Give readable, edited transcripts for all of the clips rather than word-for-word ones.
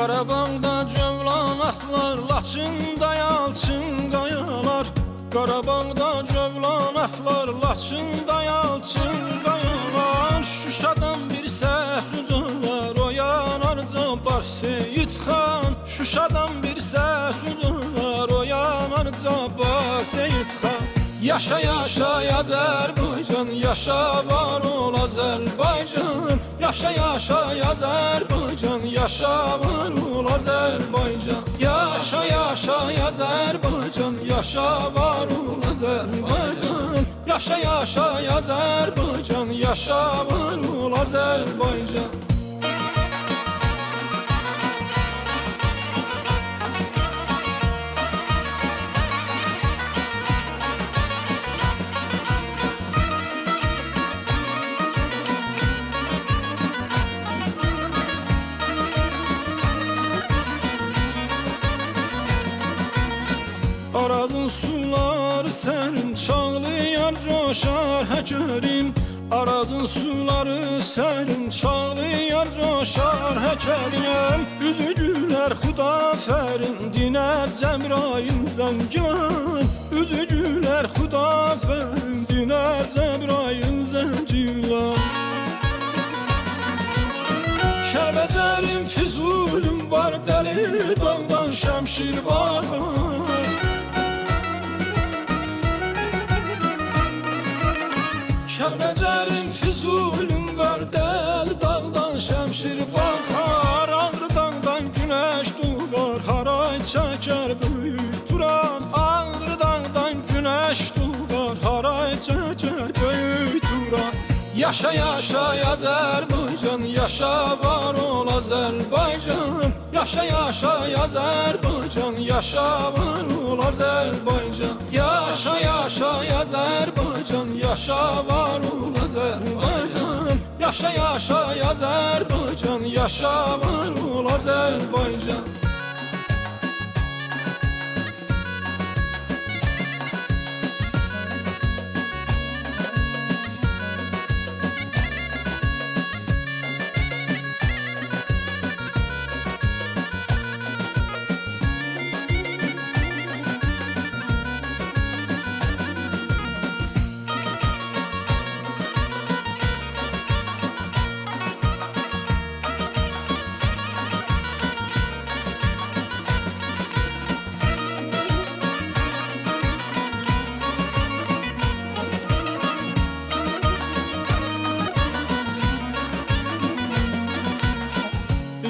Qarabağda cövlan atlar, Laçında yalçın qayalar. Qarabağda cövlan atlar, Laçında yalçın qayalar. Şuşadan bir səs ucalar, oyanar Cabbar Seyid xan. Şuşadan bir səs ucalar, oyanar Cabbar Seyid xan. Yaşa yaşa Azərbaycan, yaşa var ol Azərbaycan. Yaşa yaşa Azərbaycan, yaşa var ol Azərbaycan. Yaşa yaşa Azərbaycan, yaşa var ol Azərbaycan. Yaşa yaşa Azərbaycan, yaşa var ol Azərbaycan. Arazın suları sərin, çağlayar, coşar həkərim. Arazın suları sərin, çağlayar, coşar həkərim. Üzü gülər Xudafərin, dinər Cəbrail zəngilan. Üzü gülər Xudafərin, dinər Cəbrail zəngilan. Kəlbəcərim Füzulim var, dəli dağdan şəmşir baxar. Kəlbəcərim Füzulim var, dəli dağdan şəmşir baxar. Ağrı dağdan günəş doğar, haray çəkər böyük Turan. Ağrı dağdan günəş doğar, haray çəkər böyük Turan. Yaşa yaşa Azərbaycan, yaşa var ol Azərbaycan. Yaşa yaşa Azərbaycan, yaşa var ol Azərbaycan. Yaşa yaşa Azərbaycan, yaşa var ol Azərbaycan. Yaşa yaşa Azərbaycan, yaşa var ol Azərbaycan.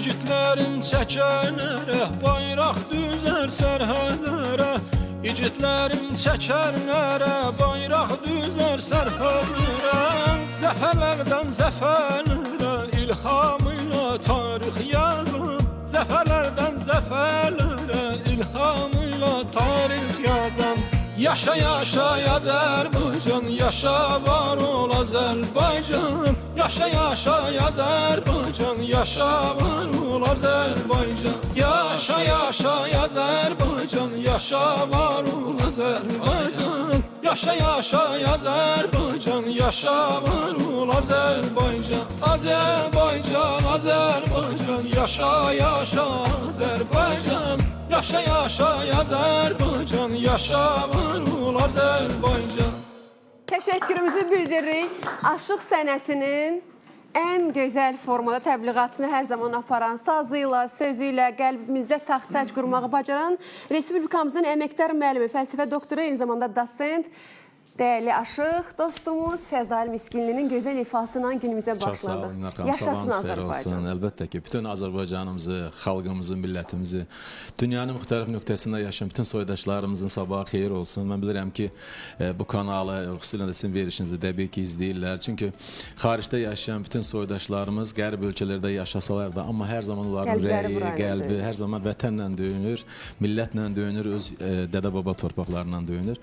İgidlərim çəkər nərə, bayraq düzər sərhədlərə. İgidlərim çəkər nərə, bayraq düzər sərhədlərə. Zəfərlərdən zəfərlərə, ilhamıyla tarix yazan. Zəfərlərdən zəfərlərə, ilhamıyla tarix yazan. Yaşa yaşa Azərbaycan, yaşa var ol Azərbaycan. Yaşa yaşa Azərbaycan, yaşa var ol Azərbaycan. Yaşa yaşa Azərbaycan, yaşa var ol Azərbaycan. Yaşa yaşa Azərbaycan, yaşa var ol Azərbaycan. Azərbaycan, Azərbaycan, yaşa yaşa Azərbaycan. Yaşa yaşa Azərbaycan, yaşa var ol Azərbaycan. Təşəkkürümüzü bildiririk. Aşıq sənətinin ən gözəl formada təbliğatını hər zaman aparan, sazı ilə, sözü ilə qəlbimizdə taxt-tac qurmağı bacaran Respublikamızın əməkdar müəllimi, fəlsəfə doktoru, eyni zamanda dosent, dəyərli aşıq dostumuz Fəzail Miskinlinin gözəl ifasından günümüzə Çox sağ başladıq. olun, Inara xanım. Yaşasın Sabahınız xeyir Azərbaycan. olsun. Əlbəttə ki, bütün Azərbaycanımızı, xalqımızı, millətimizi, dünyanın müxtəlif nöqtəsində yaşayan bütün soydaşlarımızın sabahı xeyir olsun. Mən bilirəm ki, bu kanalı, xüsusilə də sizin verilişinizi təbii ki, izləyirlər. Çünki xaricdə yaşayan bütün soydaşlarımız qərb ölkələrdə yaşasalar da, amma hər zaman onların Qəlbləri ürəyi, burayla qəlbi döyünür. hər zaman vətənlə döyünür, millətlə döyünür, öz dədə-baba torpaqlarla döyünür.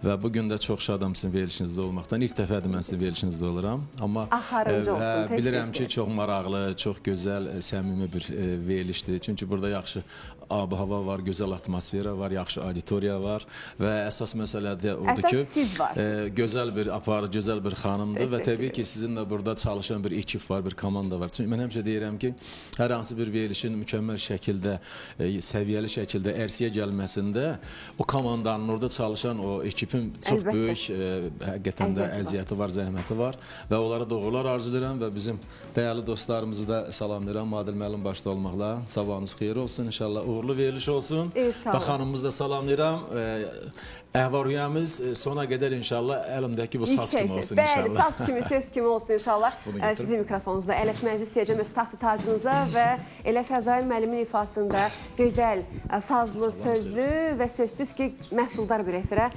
Və bu gün də çox şadam sizin verilişinizdə olmaqdan. İlk dəfədir mən sizin verilişinizdə oluram. Amma Axarıncı olsun, tez bilirəm tez ki, çox maraqlı, çox gözəl, səmimi bir verilişdir. Çünki burada yaxşı ab-hava var, gözəl atmosfera var, yaxşı auditoriya var və əsas məsələ də odur ki, siz varsınız. Gözəl bir aparıcı, gözəl bir xanımdır və Təşəkkür təbii ki, sizin də burada çalışan bir ekip var, bir komanda var. Çünki mən həmişə deyirəm ki, hər hansı bir verilişin mükəmməl şəkildə, səviyyəli şəkildə ərsəyə gəlməsində o komandanın, orada çalışan o ekipin çox Əlbəttə. böyük həqiqətən də Əziyyəti var. əziyyəti var, zəhməti var və onlara da uğurlar arzulayıram və bizim dəyərli dostlarımızı da salamlayıram. Adil müəllim başda olmaqla. Sabahınız xeyir olsun inşallah. Uğurlu veriliş olsun. İnşallah. Və xanımımızı da salamlayıram. Əhval-ruhiyyəmiz sona qədər inşallah əlimdəki bu saz kimi olsun Bəli, inşallah. saz kimi, söz kimi olsun inşallah. Bunu götürün. Sizin mikrofonunuzda əyləşmənizi istəyəcəm öz taxtı tacınıza və elə Fəzail müəllimin ifasında gözəl, sazlı, sözlü və sözsüz ki, məhsuldar bir efirə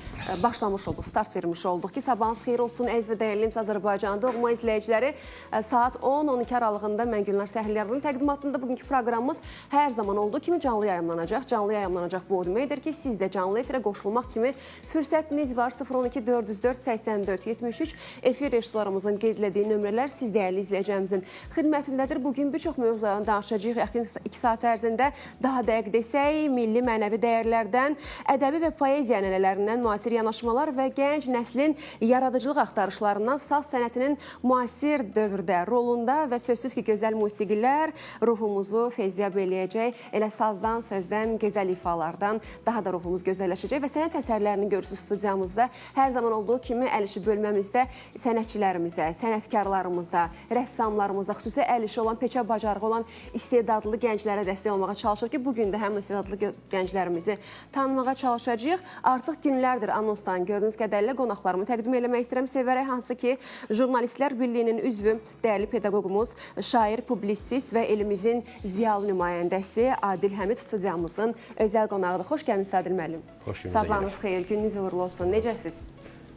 başlamış olduq, start vermiş olduq ki, sabahınız xeyir olsun əziz və dəyərli Azərbaycanın doğma izləyiciləri. Saat 10-12 aralığında mən Gülnar Səhriyarlının təqdimatında bugünkü proqramımız hər zaman olduğu kimi canlı yayımlanacaq. Canlı yayımlanacaq bu o deməkdir ki, siz də canlı efirə qoşulmaq kimi fürsətiniz var. 012 404 84 73 efir rejissorlarımızın qeyd elədiyi nömrələr siz dəyərli izləyicilərimizin xidmətindədir. Bugün bir çox mövzulardan danışacağıq. Yaxın 2 saat ərzində daha dəqiq desək, milli mənəvi dəyərlərdən, ədəbi və poeziya ənənələrindən müasir yanaşmalar və gənc nəslin yaradıcılıq axtarışlarından saz sənətinin müasir dövrdə rolunda və sözsüz ki, gözəl musiqilər ruhumuzu feyziyab eləyəcək. Elə sazdan, sözdən, gözəl ifalardan daha da ruhumuz gözəlləşəcək və sənət əsərlərini görürsünüz studiyamızda. Hər zaman olduğu kimi əl işi bölməmizdə sənətçilərimizə, sənətkarlarımıza, rəssamlarımıza, xüsusi əl işi olan, peşə bacarığı olan istedadlı gənclərə dəstək olmağa çalışır ki, bu gün də həmin istedadlı gənclərimizi tanımağa çalışacağıq. Artıq günlərdir anonsdan gördüyünüz qədərlə qonaqlarımı təqdim eləmək istəyirəm. Sevərək hansı ki, Jurnalistlər Birliyinin üzvü, dəyərli pedaqoqumuz, şair, publisist və elimizin ziyalı nümayəndəsi Adil Həmid studiyamızın özəl qonağıdır. Xoş gəlmisiniz Adil müəllim. Xoş gününüzə Sabahınız xeyir, gününüz uğurlu olsun. Necəsiz?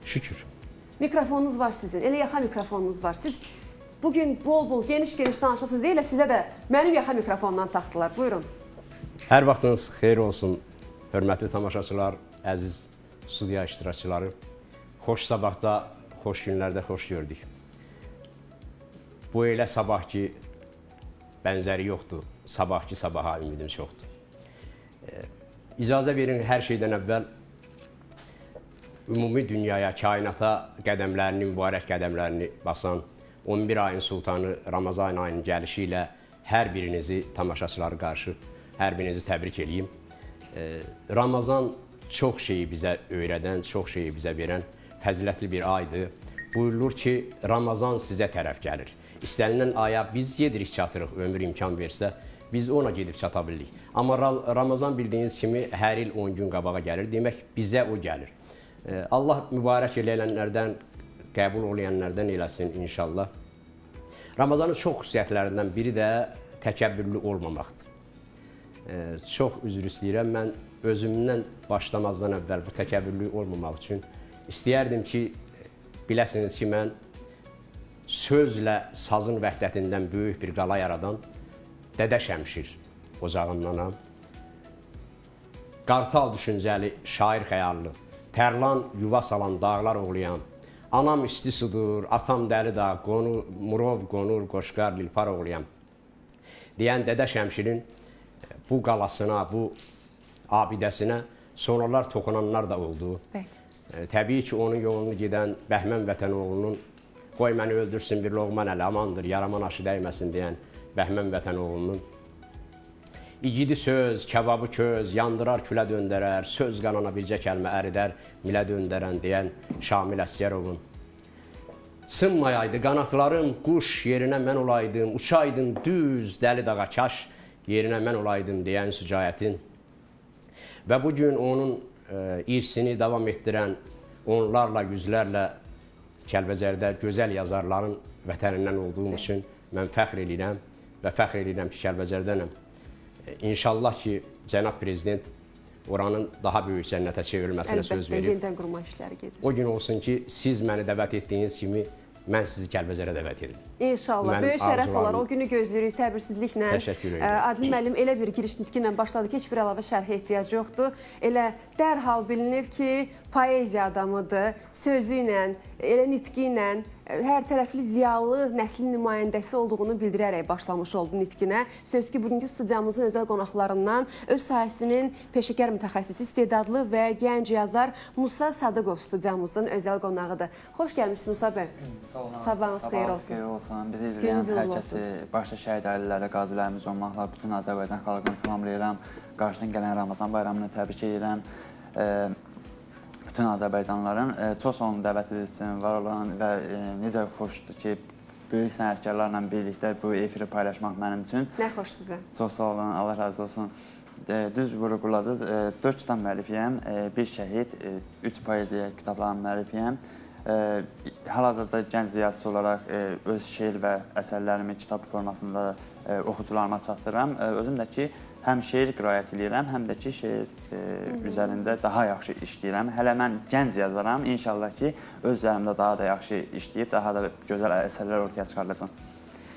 Şükür. Mikrofonunuz var sizin. Elə yaxa mikrofonunuz var. Siz bugün bol-bol, geniş-geniş danışasınız deyə elə sizə də mənim yaxa mikrofondan taxdılar. Buyurun. Hər vaxtınız xeyir olsun, hörmətli tamaşaçılar, əziz studiya iştirakçıları. Xoş sabahda, xoş günlərdə xoş gördük. Bu elə sabah ki, bənzəri yoxdur. Sabahki sabaha ümidim çoxdur. İcazə verin hər şeydən əvvəl ümumi dünyaya, kainata qədəmlərini, mübarək qədəmlərini basan 11 ayın sultanı Ramazan ayının gəlişi ilə hər birinizi tamaşaçıları qarşı hər birinizi təbrik eləyim. Ramazan çox şeyi bizə öyrədən, çox şeyi bizə verən fəzilətli bir aydır. Buyurulur ki, Ramazan sizə tərəf gəlir. İstənilən aya biz gedirik, çatırıq, ömür imkan versə, biz ona gedib çata bilirik. Amma Ramazan bildiyiniz kimi hər il 10 gün qabağa gəlir, demək bizə o gəlir. Allah mübarək eləyənlərdən, qəbul olayanlardan eləsin inşallah. Ramazanın çox xüsusiyyətlərindən biri də təkəbbürlü olmamaqdır. Çox üzr istəyirəm, mən özümdən başlamazdan əvvəl bu təkəbbürlü olmamaq üçün istəyərdim ki, biləsiniz ki, mən sözlə sazın vəhdətindən böyük bir qala yaradan Dədə Şəmşir ocağındanam. Qartal düşüncəli, şair xəyallı, tərlan yuva salan dağlar oğlayan, anam isti sudur, atam dəli dağ, qonu, Murov, Qonur, Qoşqar, Lilpar oğlayan deyən Dədə Şəmşirin bu qalasına, bu abidəsinə sonralar toxunanlar da oldu. Bəli. Təbii ki, onun yolunu gedən Bəhmən Vətənoğlunun qoy məni öldürsün bir loğman əli, amandır, yaraman aşı dəyməsin deyən Bəhmən Vətənoğlunun İgidi söz, kebabı köz, yandırar külə döndərər, söz qanana bircə kəlmə əridər, milə döndərən deyən Şamil Əsgərovun. Sınmayaydı qanatlarım, quş yerinə mən olaydım, uçaydım düz dəli dağa kaş yerinə mən olaydım deyən sücayətin. Və bu gün onun irsini davam etdirən onlarla, yüzlərlə Kəlbəcərdə gözəl yazarların vətənindən olduğum üçün mən fəxr eləyirəm və fəxr eləyirəm ki, Kəlbəcərdənəm. İnşallah ki, cənab prezident oranın daha böyük cənnətə çevrilməsinə söz Əlbəttə, verib. yenidən qurma işləri gedir. O gün olsun ki, siz məni dəvət etdiyiniz kimi mən sizi Kəlbəcərə dəvət edim. İnşallah. Mənim Böyük şərəf olar. arzularım. O günü gözləyirik səbirsizliklə. Təşəkkür edirəm. Adil müəllim elə bir giriş nitqi ilə başladı ki, heç bir əlavə şərhə ehtiyac yoxdur. Elə dərhal bilinir ki, poeziya adamıdır. Sözü ilə, elə nitqi ilə Hər tərəfli ziyalı nəslin nümayəndəsi olduğunu bildirərək başlamış oldu nitqinə. Söz ki, bugünkü studiyamızın özəl qonaqlarından öz sahəsinin peşəkar mütəxəssisi, istedadlı və gənc yazar Musa Sadıqov studiyamızın özəl qonağıdır. Xoş gəlmisiniz Musa bəy. Sağ olun. Sabahınız xeyir olsun. Xeyir olsun. Bizi izləyən hər kəsi, başda şəhid ailələri, qazilərimiz olmaqla bütün Azərbaycan xalqını salamlayıram. Qarşıdan gələn Ramazan bayramını təbrik edirəm. Bütün Azərbaycanlıların çox sağ olun dəvətiniz üçün, var olan və necə xoşdur ki, böyük sənətkarlarla birlikdə bu efiri paylaşmaq mənim üçün. Nə xoş sizə. Çox sağ olun, Allah razı olsun. Düz vurğuladınız. 4 kitab müəllifiyəm, 1 şəhid, 3 poeziya kitablarının müəllifiyəm. Hal-hazırda gənc ziyalısı olaraq öz şeir və əsərlərimi kitab formasında oxucularıma çatdırıram. Özüm də ki, həm şeir qiraət eləyirəm, həm də ki, şeir üzərində daha yaxşı işləyirəm. Hələ mən gənc yazaram, İnşallah ki, öz üzərimdə daha da yaxşı işləyib, daha da gözəl əsərlər ortaya çıxardacağam.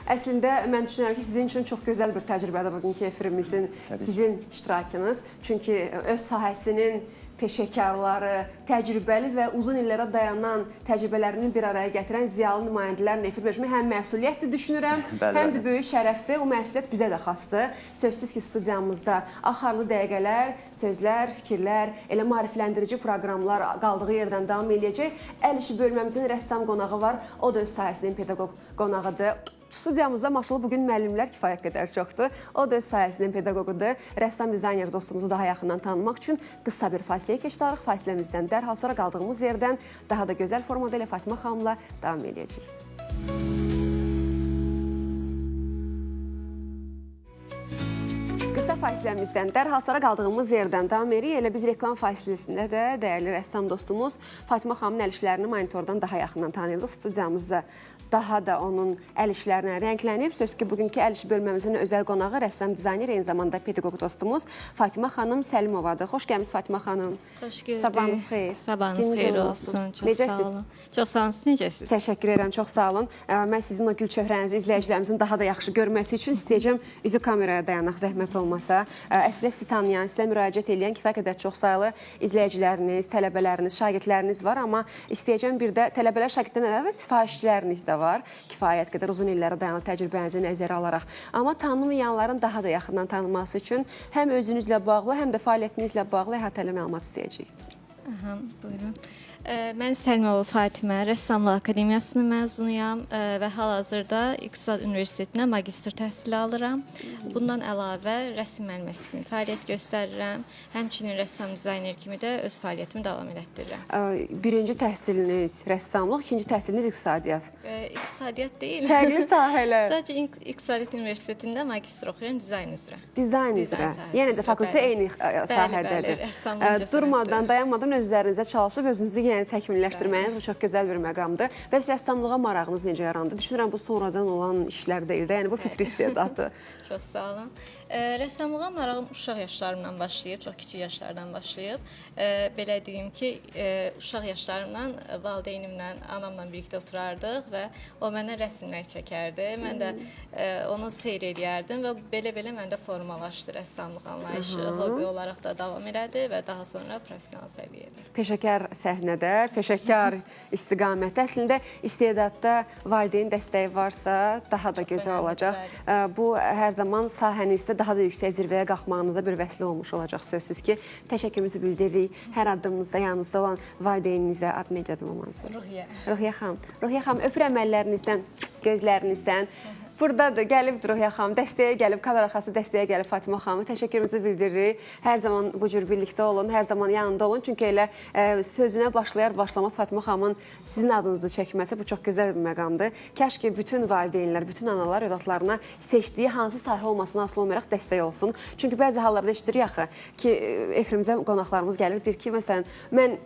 Əslində, mən düşünürəm ki, sizin üçün çox gözəl bir təcrübədir bugünkü efirimizin, sizin iştirakınız. Çünki öz sahəsinin peşəkarları, təcrübəli və uzun illərə dayanan təcrübələrini bir araya gətirən ziyalı nümayəndələrlə efir bölüşmək həm məsuliyyətdir düşünürəm, həm də böyük şərəfdir. O məsuliyyət bizə də xasdır. Sözsüz ki, studiyamızda axarlı dəqiqələr, sözlər, fikirlər, elə maarifləndirici proqramlar qaldığı yerdən davam eləyəcək. Əl işi bölməmizin rəssam qonağı var. O da öz sahəsinin pedaqoq qonağıdır. Studiyamızda maşallah bugün müəllimlər kifayət qədər çoxdur. O da öz sahəsinin pedaqoqudur. Rəssam dizayner dostumuzu daha yaxından tanımaq üçün qısa bir fasiləyə keçdik. Fasiləmizdən dərhal sonra qaldığımız yerdən daha da gözəl formada elə Fatimə xanımla davam eləyəcəyik. Qısa fasiləmizdən dərhal sonra qaldığımız yerdən davam edirik. Elə biz reklam fasiləsində də dəyərli rəssam dostumuz Fatimə xanımın əl işlərini monitordan daha yaxından tanıyırdıq. Studiyamızda daha da onun əl işlərinə rənglənib. Söz ki, bugünkü əl işi bölməmizin özəl qonağı rəssam dizayner, eyni zamanda pedaqoq dostumuz Fatimə xanım Səlimovadır. Xoş gəlmisiniz Fatimə xanım. Xoş gördük. Sabahınız xeyir. Sabahınız xeyir olsun. Çox sağ olun. Çox sağ olun. Siz necəsiniz? Təşəkkür edirəm. Çox sağ olun. Mən sizin o gül çöhrənizi izləyicilərimizin daha da yaxşı görməsi üçün istəyəcəm üzü kameraya dayanaq, zəhmət olmasa. Əslində sizi tanıyan, sizə müraciət edən kifayət qədər çox saylı izləyiciləriniz, tələbələriniz, şagirdləriniz var, amma istəyəcəm bir də tələbələr, şagirddən əlavə sifarişçiləriniz də var. Kifayət qədər uzun illərə dayanan təcrübənizi nəzərə alaraq. Amma tanımayanların daha da yaxından tanınması üçün həm özünüzlə bağlı, həm də fəaliyyətinizlə bağlı əhatəli məlumat istəyəcəyik. Aha, buyurun. Mən Səlimova Fatimə, Rəssamlıq Akademiyasının məzunuyam və hal-hazırda İqtisad Universitetinə magistr təhsili alıram. Bundan əlavə rəsm müəlliməsi kimi fəaliyyət göstərirəm. Həmçinin rəssam dizayner kimi də öz fəaliyyətimi davam elətdirirəm. Birinci təhsiliniz rəssamlıq, ikinci təhsiliniz iqtisadiyyat. İqtisadiyyat deyil. Fərqli sahələr. Sadəcə İqtisadiyyat Universitetində magistr oxuyuram dizayn üzrə. Dizayn üzrə. Yəni də fakültə eyni sahədədir. Durmadan, dayanmadan öz üzərinizə çalışıb özünüzü yenə təkmilləşdirməyiniz bu çox gözəl bir məqamdır. Bəs rəssamlığa marağınız necə yarandı? Düşünürəm bu sonradan olan işlər deyil də, yəni bu fitri istedaddır. Çox sağ olun. Rəssamlığa marağım uşaq yaşlarımdan başlayıb, çox kiçik yaşlardan başlayıb. Belə deyim ki, uşaq yaşlarımdan valideynimlə, anamla birlikdə oturardıq və o mənə rəsmlər çəkərdi. Mən də onu seyr eləyərdim və belə-belə məndə formalaşdı rəssamlıq anlayışı, hobi olaraq da davam elədi və daha sonra professional səviyyədə. Peşəkar səhnədə, peşəkar istiqamətdə. Əslində istedadda valideyn dəstəyi varsa daha da gözəl olacaq. Bu hər zaman sahənizdə daha da yüksək zirvəyə qalxmağınıza bir vəsilə olmuş olacaq sözsüz ki. Təşəkkürümüzü bildiririk. Hər addımınızda yanınızda olan valideyninizə, adı necədir mamanızın? Ruhiyyə. Ruhiyyə xanım. Ruhiyyə xanım, öpürəm əllərinizdən, gözlərinizdən. Buradadır, gəlibdir Ruhiyyə xanım, dəstəyə gəlib, kadr arxası dəstəyə gəlib Fatimə xanımı. Təşəkkürümüzü bildiririk. Hər zaman bu cür birlikdə olun, hər zaman yanında olun. Çünki elə sözünə başlayar başlamaz Fatimə xanımın sizin adınızı çəkməsi bu çox gözəl bir məqamdır. Kaş ki, bütün valideynlər, bütün analar övladlarına seçdiyi hansı sahə olmasına asılı olmayaraq dəstək olsun. Çünki bəzi hallarda eşidirik axı ki, efirimizə qonaqlarımız gəlir, deyir ki, məsələn, mən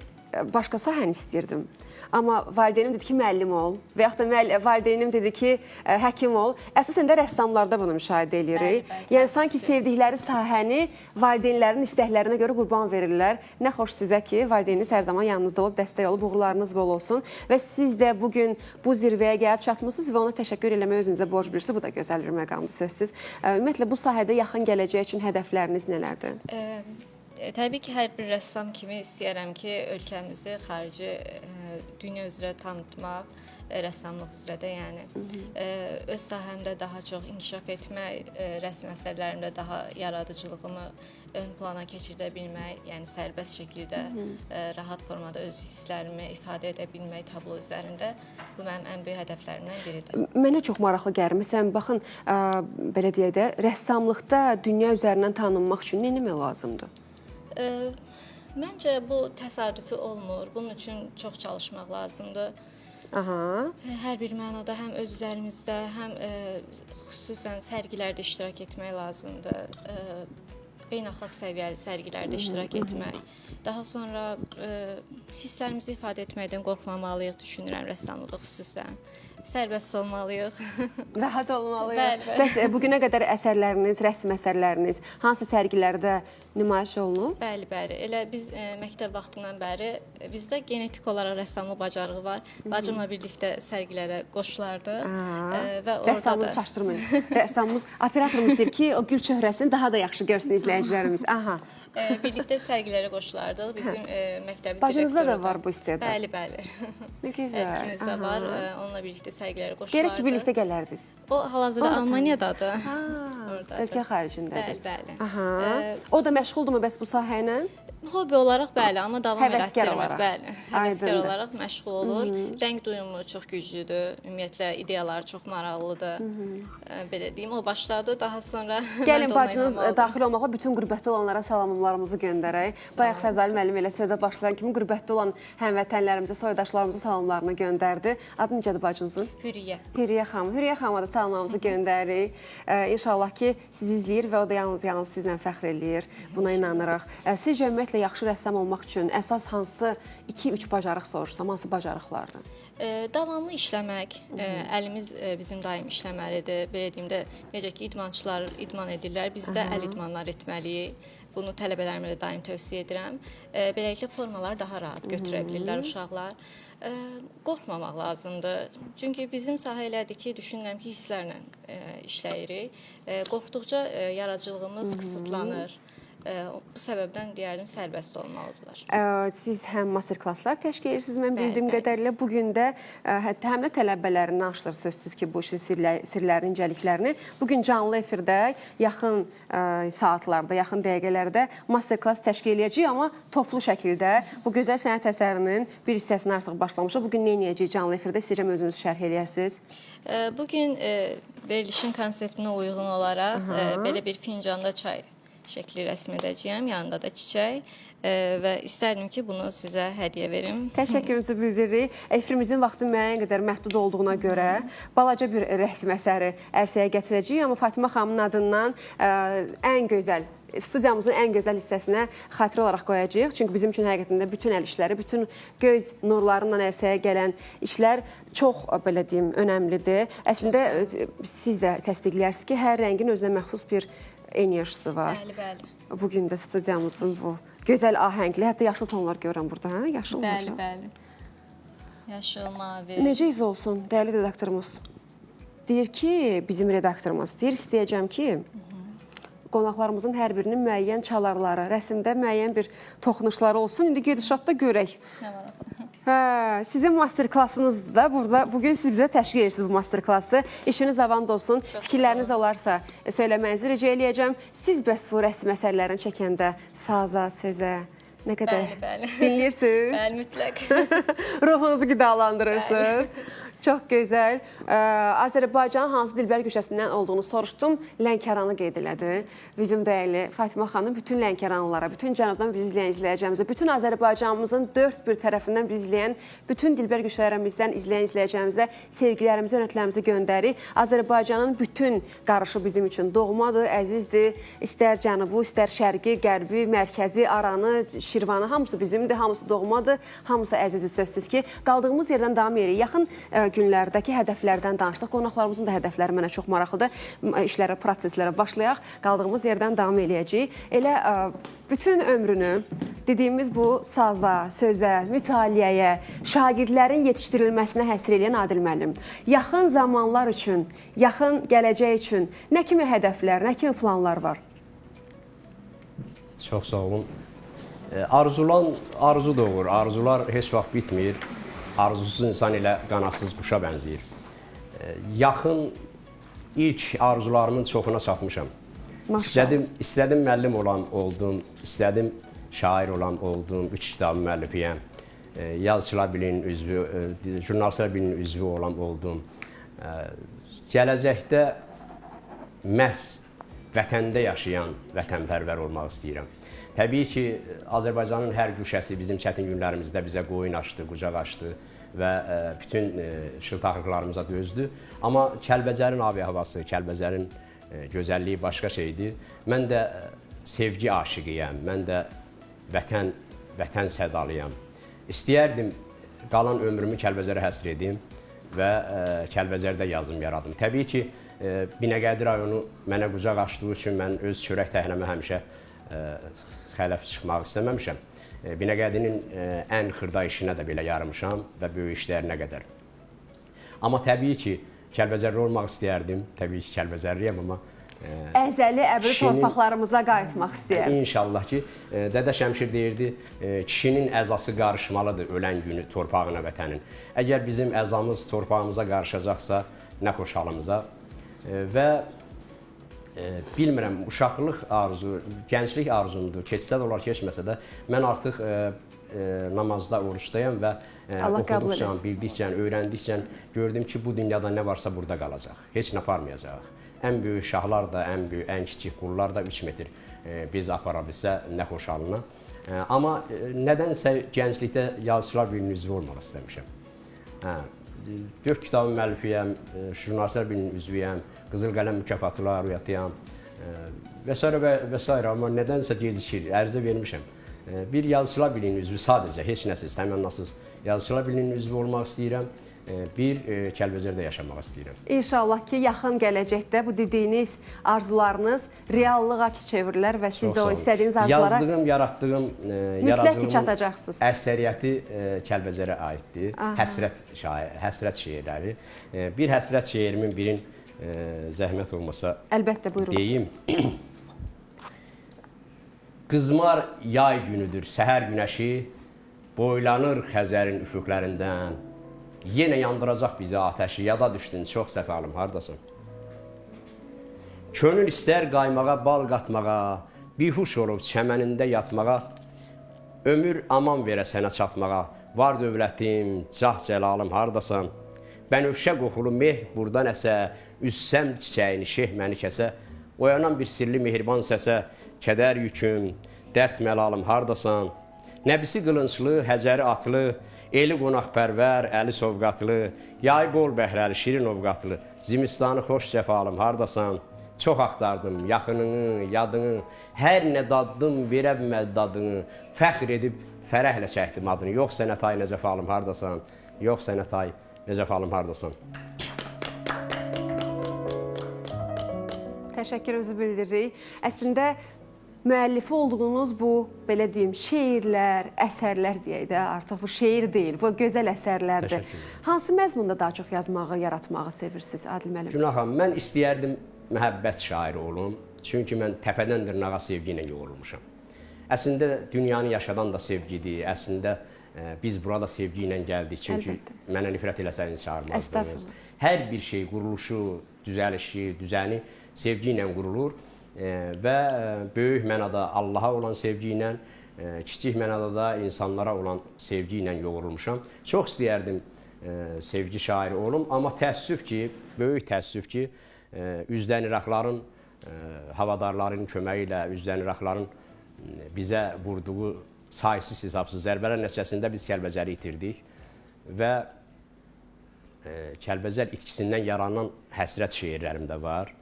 başqa sahəni istəyirdim. Amma valideynim dedi ki, müəllim ol və yaxud da valideynim dedi ki, həkim ol. Əsasən də rəssamlarda bunu müşahidə edirik. Yəni sanki sevdikləri sahəni valideynlərin istəklərinə görə qurban verirlər. Nə xoş sizə ki, valideyniniz hər zaman yanınızda olub, dəstək olub, uğurlarınız bol olsun və siz də bugün bu zirvəyə gəlib çatmısınız və ona təşəkkür eləmək özünüzə borc bilirsiniz. Bu da gözəl bir məqamdır sözsüz. Ümumiyyətlə bu sahədə yaxın gələcək üçün hədəfləriniz nələrdir? Təbii ki, hər bir rəssam kimi istəyərəm ki, ölkəmizi xarici dünya üzrə tanıtmaq, rəssamlıq üzrə də, yəni öz sahəmdə daha çox inkişaf etmək, rəsm əsərlərimdə daha yaradıcılığımı ön plana keçirdə bilmək, yəni sərbəst şəkildə, rahat formada öz hisslərimi ifadə edə bilmək tablo üzərində, bu mənim ən böyük hədəflərimdən biridir. Mənə çox maraqlı gəlir. Məsələn, baxın, belə deyək də, rəssamlıqda dünya üzərindən tanınmaq üçün nə etmək lazımdır? Məncə bu təsadüfi olmur. Bunun üçün çox çalışmaq lazımdır. Aha. Hər bir mənada həm öz üzərimizdə, həm xüsusən sərgilərdə iştirak etmək lazımdır. Beynəlxalq səviyyəli sərgilərdə iştirak etmək. Daha sonra hisslərimizi ifadə etməkdən qorxmamalıyıq, düşünürəm rəssamlıqda xüsusən. Sərbəst olmalıyıq. Rahat olmalıyıq. Bəli, bəli. Bəs bugünə qədər əsərləriniz, rəsm əsərləriniz hansı sərgilərdə nümayiş olunub? Bəli, bəli. Elə biz məktəb vaxtından bəri bizdə genetik olaraq rəssamlıq bacarığı var. Bacımla birlikdə sərgilərə qoşulardıq. Və orada Rəssamlığı da çaşdırmayın. Rəssamımız, operatorumuz deyir ki, o gül çöhrəsini daha da yaxşı görsün izləyicilərimiz. Aha. Birlikdə sərgilərə qoşulardıq. Bizim məktəbin Bacınızda da direktoru var bu istedad. Bəli, bəli. Nə gözəl. İkimizdə var. Onunla birlikdə sərgilərə qoşulardıq. Gərək ki, birlikdə gələrdiniz. O hal-hazırda Almaniyadadır. Oradadır. Ölkə xaricindədir. Bəli, bəli. Aha. O da məşğuldurmu bəs bu sahə ilə? Hobi olaraq bəli, amma davam Həvəskar elətdirmir. olaraq. Bəli, həvəskar Aydındır. olaraq məşğul olur. Rəng duyumu çox güclüdür. Ümumiyyətlə ideyaları çox maraqlıdır. Belə deyim, o başladı, daha sonra Gəlin mən də onunla bacınız ilham aldım. daxil olmaqla bütün qürbətdə olanlara salamlarımızı göndərək. Bayaq Fəzali müəllim elə sözə başlayan kimi qürbətdə olan həmvətənlərimizə, soydaşlarımıza salamlarını göndərdi. Adı necədir bacınızın? Hürriyə. Hürriyə xanım. Hürriyə xanıma da salamlarımızı göndəririk. İnşallah ki, sizi izləyir və o da yalnız sizlə fəxr eləyir. Buna inanırıq. Sizcə ümumiyyətlə yaxşı rəssam olmaq üçün əsas hansı 2-3 bacarıq soruşsam, hansı bacarıqlardır? Davamlı işləmək, əlimiz bizim daim işləməlidir. Belə deyim də, necə ki idmançılar idman edirlər, biz də əl idmanları etməliyik. Bunu tələbələrimə də daim tövsiyə edirəm. Beləliklə formaları daha rahat götürə bilirlər uşaqlar. Qorxmamaq lazımdır. Çünki bizim sahə elədir ki, düşünürəm ki, hisslərlə işləyirik. Qorxduqca yaradıcılığımız qısıtlanır. Bu səbəbdən deyərdim sərbəst olmalıdırlar. Siz həm master-klasslar təşkil edirsiniz, mən bildiyim Bəli, bəli. qədərilə. Bu gün də hətta həm də tələbələrini açılır sözsüz ki, bu işin sirlərini, incəliklərini. Bu gün canlı efirdə yaxın saatlarda, yaxın dəqiqələrdə master-klass təşkil eləyəcəyik, amma toplu şəkildə bu gözəl sənət əsərinin bir hissəsini artıq başlamışıq. Bu gün nə edəcəyik canlı efirdə? İstəyirəm özünüz şərh eləyəsiniz. Bu gün verilişin konseptinə uyğun olaraq belə bir fincanda çay şəkli rəsm edəcəyəm, yanında da çiçək və istərdim ki, bunu sizə hədiyyə verim. Təşəkkürümüzü bildiririk. Efirimizin vaxtı müəyyən qədər məhdud olduğuna görə balaca bir rəsm əsəri ərsəyə gətirəcəyik, amma Fatimə xanımın adından ən gözəl, studiyamızın ən gözəl hissəsinə xatirə olaraq qoyacağıq. Çünki bizim üçün həqiqətən də bütün əl işləri, bütün göz nurlarından ərsəyə gələn işlər çox, belə deyim, önəmlidir. Əslində siz də təsdiqləyirsiniz ki, hər rəngin özünə məxsus bir enerjisi var. Bəli, bəli. Bugün də studiyamızın bu gözəl ahəngli, hətta yaşıl tonlar görürəm burada, hə? Yaşıl Bəli, olacaq. bəli. Yaşıl, mavi. Necə iz olsun, dəyərli redaktorumuz? Deyir ki, bizim redaktorumuz, deyir, istəyəcəm ki, qonaqlarımızın hər birinin müəyyən çalarları, rəsmdə müəyyən bir toxunuşları olsun. İndi gedişatda görək. Nə maraqlı. Hə, sizin master-klassınızdır da burada. Bugün siz bizə təşkil edirsiniz bu master-klassı. İşiniz avant olsun. Çox Fikirləriniz sağ olun. olarsa söyləməyinizi rica eləyəcəm. Siz bəs bu rəsm əsərlərini çəkəndə saza, sözə nə qədər Bəli, bəli. dinləyirsiniz? Bəli, mütləq. Ruhunuzu qidalandırırsınız. Çox gözəl. Azərbaycanın hansı dilbər güşəsindən olduğunu soruşdum. Lənkəranı qeyd elədi. Bizim dəyərli Fatimə xanım bütün Lənkəranlılara, bütün cənubdan bizi izləyən izləyəcəyimizə, bütün Azərbaycanımızın dörd bir tərəfindən bizi izləyən, bütün dilbər güşələrimizdən izləyən izləyəcəyimizə sevgilərimizi, hörmətlərimizi göndərik. Azərbaycanın bütün qarışı bizim üçün doğmadır, əzizdir. İstər cənubu, istər şərqi, qərbi, mərkəzi, Aranı, Şirvanı, hamısı bizimdir, hamısı doğmadır, hamısı əzizdir sözsüz ki. Qaldığımız yerdən davam edirik. Yaxın günlərdəki hədəflərdən danışdıq. Qonaqlarımızın da hədəfləri mənə çox maraqlıdır. İşlərə, proseslərə başlayaq. Qaldığımız yerdən davam eləyəcəyik. Elə bütün ömrünü dediyimiz bu saza, sözə, mütaliəyə, şagirdlərin yetişdirilməsinə həsr eləyən Adil müəllim. Yaxın zamanlar üçün, yaxın gələcək üçün nə kimi hədəflər, nə kimi planlar var? Çox sağ olun. Arzulan arzu doğur. Arzular heç vaxt bitmir. Arzusuz insan elə qanatsız quşa bənzəyir. Yaxın ilk arzularımın çoxuna çatmışam. Maşallah. İstədim müəllim olan oldum, istədim şair olan oldum, 3 kitabın müəllifiyəm. Yazıçılar Birliyinin üzvü, Jurnalistlər Birliyinin üzvü olan oldum. Gələcəkdə məhz vətəndə yaşayan vətənpərvər olmaq istəyirəm. Təbii ki, Azərbaycanın hər güşəsi bizim çətin günlərimizdə bizə qoyun açdı, qucaq açdı və bütün şıltaqlıqlarımıza dözdü. Amma Kəlbəcərin abi-havası, Kəlbəcərin gözəlliyi başqa şeydir. Mən də sevgi aşiqiyəm, mən də vətən sədalıyam. İstəyərdim qalan ömrümü Kəlbəcərə həsr edim və Kəlbəcərdə yazım, yaradım. Təbii ki, Binəqədi rayonu mənə qucaq açdığı üçün mən öz çörək təhnəmə həmişə xələf çıxmaq istəməmişəm. Binəqədinin ən xırda işinə də belə yarımışam və böyük işlərinə qədər. Amma təbii ki, Kəlbəcərli olmaq istəyərdim. Təbii ki, Kəlbəcərliyəm, amma əzəli əbədi torpaqlarımıza qayıtmaq istəyərdim. İnşallah ki, Dədə Şəmşir deyirdi, kişinin əzası qarışmalıdır ölən günü torpağına, vətənin. Əgər bizim əzamız torpağımıza qarışacaqsa, nə xoş halımıza. Və bilmirəm, uşaqlıq arzu, gənclik arzumdur, keçsə də olar, keçməsə də, mən artıq namazda, orucdayam və oxuduqca, bildikcə, öyrəndikcə gördüm ki, bu dünyada nə varsa burada qalacaq, heç nə aparmayacaq. Ən böyük şahlar da, ən böyük, ən kiçik qullar da 3 metr biz apara bilsə, nə xoş halına. Amma nədənsə gənclikdə Yazıçılar Birliyinin üzvü olmaq istəmişəm. 4 kitabın müəllifiyəm, Jurnalistlər Birliyinin üzvüyəm, Qızıl Qələm mükafatı laureatıyam və s. və s. Amma nədənsə gecikir, ərizə vermişəm. Bir Yazıçılar Birliyinin üzvü sadəcə, heç nəsiz, təmənnasız Yazıçılar Birliyinin üzvü olmaq istəyirəm. Bir Kəlbəcərdə yaşamaq istəyirəm. İnşallah ki, yaxın gələcəkdə bu dediyiniz arzularınız reallığa çevrilər və siz də o istədiyiniz arzulara yazdığım, yaratdığım, mütləq ki, çatacaqsınız. Əksəriyyəti Kəlbəcərə aiddir. Həsrət şeirləri. Bir həsrət şeirimin birin zəhmət olmasa əlbəttə, buyurun. Deyim. Qızmar yay günüdür, səhər günəşi boylanır Xəzərin üfüqlərindən. Yenə yandıracaq bizi atəşi, yada düşdün çox səfalım, hardasan? Könül istər qaymağa, bal qatmağa, bihuş olub çəmənində yatmağa, ömür aman verə sənə çatmağa, var dövlətim, cah cəlalım, hardasan? Bənövşə qoxulu meh burdan əsə, üzsəm çiçəyini, şeyh məni kəsə, oyanan bir sirli mehriban səsə, kədər yüküm, dərd məlalım, hardasan? Nəbisi qılınclı, həcəri atlı, eli qonaqpərvər, əli sovqatlı, yay bol bəhrəli, şirin ovqatlı, zimistanı xoş cəfalım, hardasan? Çox axtardım yaxınını, yadını, hər nə daddım, verə bilmədi dadını, fəxr edib fərəhlə çəkdim adını. Yox sənə tay nə cəfalım, hardasan? Yox sənə tay nə cəfalım, hardasan? Təşəkkürümüzü bildiririk. Əslində, müəllifi olduğunuz bu, belə deyim, şeirlər, əsərlər deyək də, artıq bu şeir deyil, bu gözəl əsərlərdir. Hansı məzmunda daha çox yazmağı, yaratmağı sevirsiniz, Adil müəllim? Günah xanım, mən istəyərdim məhəbbət şairi olum. Çünki mən təpədən dırnağa sevgi ilə yoğrulmuşam. Əslində, dünyanı yaşadan da sevgidir. Əslində, biz burada sevgi ilə gəldik. Çünki mənə nifrət eləsəniz çağırmazdınız. Hər bir şey, quruluşu, düzəlişi, düzəni sevgi ilə qurulur. Və böyük mənada Allaha olan sevgi ilə, kiçik mənada da insanlara olan sevgi ilə yoğrulmuşam. Çox istəyərdim sevgi şairi olum, amma təəssüf ki, böyük təəssüf ki, üzdən İraqların, havadarların köməyi ilə üzdən İraqların bizə vurduğu saysız hesabsız zərbələr nəticəsində biz Kəlbəcəri itirdik və Kəlbəcər itkisindən yaranan həsrət şeirlərim də var.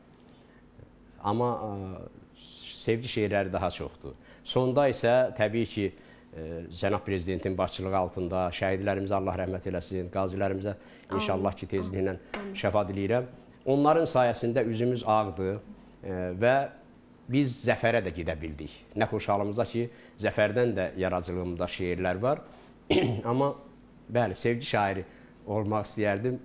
Amma sevgi şeirləri daha çoxdur. Sonda isə təbii ki, cənab prezidentin başçılığı altında şəhidlərimizə Allah rəhmət eləsin, qazilərimizə inşallah ki, tezliklə şəfa diləyirəm. Onların sayəsində üzümüz ağdır və biz zəfərə də gedə bildik. Nə xoş halımıza ki, zəfərdən də yaradıcılığımda şeirlər var. Amma bəli, sevgi şairi olmaq istəyərdim.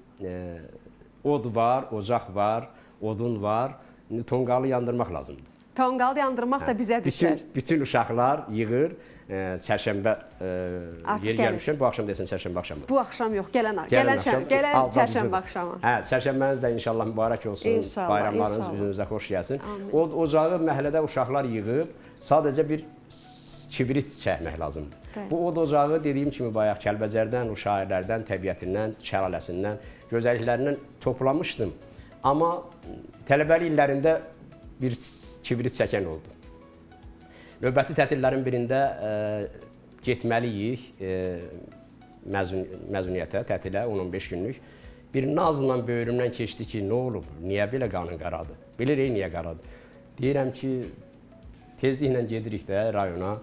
Od var, ocaq var, odun var. Tonqalı yandırmaq lazımdır. Tonqal yandırmaq da bizə düşər. Bütün uşaqlar yığır, çərşənbə yeri gəlmişəm, bu axşam desən çərşənbə axşamı. Bu axşam yox, gələn çərşənbə axşamı. Hə, çərşənbəniz də inşallah mübarək olsun. İnşallah, bayramlarınız inşallah. Üzünüzə xoş gəlsin. O ocağı məhəllədə uşaqlar yığıb, sadəcə bir kibrit çəkmək lazımdır. Bəli. Bu od ocağı dediyim kimi bayaq Kəlbəcərdən, o şairlərdən, təbiətindən, şəlaləsindən, gözəlliklərindən toplamışdım. Amma tələbəlik illərində bir kibrit çəkən oldu. Növbəti tətillərin birində getməliyik məzuniyyətə, tətilə 10-15 günlük. Bir nazla böyrümdən keçdi ki, nə olub, niyə belə qanın qaradı? Bilirik niyə qaradı? Deyirəm ki, tezliklə gedirik də rayona,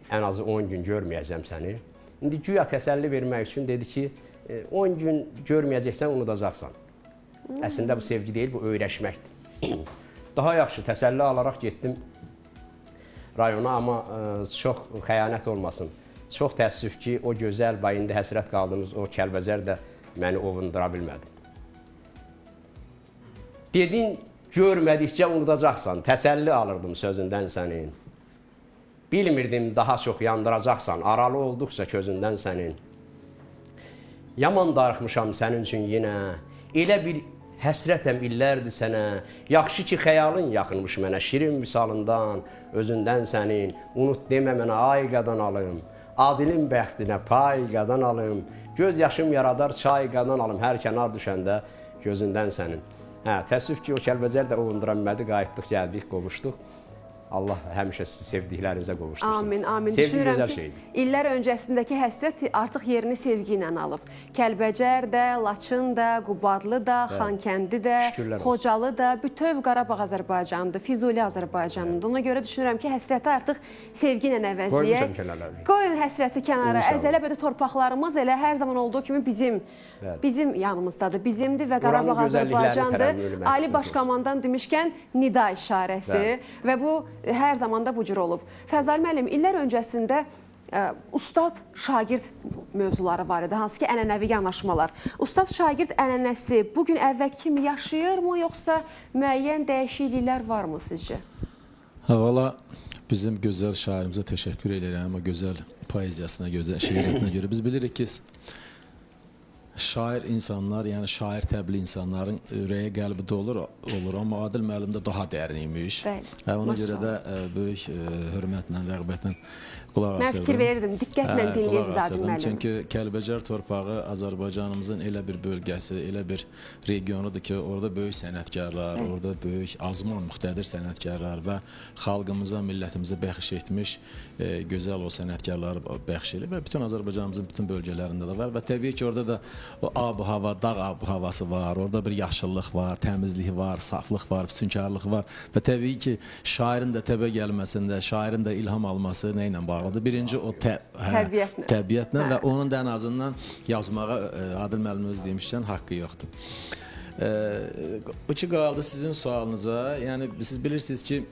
ən azı 10 gün görməyəcəm səni. İndi güya təsəlli vermək üçün dedi ki, 10 gün görməyəcəksən, unudacaqsan. Əslində bu sevgi deyil, bu öyrəşməkdir. Daha yaxşı təsəlli alaraq getdim rayona, amma çox xəyanət olmasın. Çox təəssüf ki, o gözəl, indi həsrət qaldığımız o Kəlbəcər də məni ovundura bilmədi. Dedin, görmədikcə unudacaqsan, təsəlli alırdım sözündən sənin. Bilmirdim daha çox yandıracaqsan, aralı olduqca közündən sənin. Yaman darıxmışam sənin üçün yenə, elə bir həsrətəm illərdir sənə. Yaxşı ki, xəyalın yaxınmış mənə, şirin misalından, özündən sənin. Unut demə mənə, ay qadan alım, Adilin bəxtinə pay qadan alım. Göz yaşım yaradar, çay qadan alım, hər kənar düşəndə gözündən sənin. Hə, təəssüf ki, o Kəlbəcər də ovundura bilmədi, qayıtdıq, gəldik, qovuşduq. Allah həmişə sizi sevdiklərinizə qovuştursun. Amin, amin. Sevgi Düşünürəm gözəl ki, şeydir. illər öncəsindəki həsrət artıq yerini sevgi ilə alıb. Kəlbəcər də, Laçın da, Qubadlı da, Xankəndi də, Xocalı da, bütöv Qarabağ Azərbaycandır, Füzuli Azərbaycanıdır. Ona görə düşünürəm ki, həsrəti artıq sevgi ilə əvəzləyək. Qoyun həsrəti kənara. Əzələ-əbədi torpaqlarımız elə hər zaman olduğu kimi bizim yanımızdadır, bizimdir və Qarabağ Azərbaycandır. Ali Baş Komandan demişkən nida işarəsi və bu hər zaman da bu cür olub. Fəzali müəllim, illər öncəsində ustad-şagird mövzuları var idi, hansı ki ənənəvi yanaşmalar. Ustad-şagird ənənəsi bugün əvvəlki kimi yaşayırmı, yoxsa müəyyən dəyişikliklər varmı sizcə? Əvvəla bizim gözəl şairimizə təşəkkür edirəm, o gözəl poeziyasına, gözəl şeiriyyətinə görə. Biz bilirik ki, şair insanlar, yəni şair təbili insanların ürəyi, qəlbi dolur, olur, amma Adil müəllim də daha dərin imiş. Bəli. Ona görə də böyük hörmətlə, rəğbətlə qulaq asırdım. Mən fikir verirdim, diqqətlə dinləyirdiz Adil müəllim. Çünki Kəlbəcər torpağı Azərbaycanımızın elə bir bölgəsi, elə bir regionudur ki, orada böyük sənətkarlar, orada böyük azman, müxtədir sənətkarlar və xalqımıza, millətimizə bəxş etmiş gözəl o sənətkarları bəxş edib və bütün Azərbaycanımızın bütün bölgələrində də var və təbii ki, orada da o ab-hava, dağ ab-havası var, orada bir yaşıllıq var, təmizlik var, saflıq var, füsunkarlıq var və təbii ki, şairin də təbə gəlməsində, şairin də ilham alması nə ilə bağlıdır? Birinci o təbiətlə və onun da ən azından yazmağa Adil müəllim öz demişkən haqqı yoxdur. O ki qaldı sizin sualınıza, yəni siz bilirsiniz ki,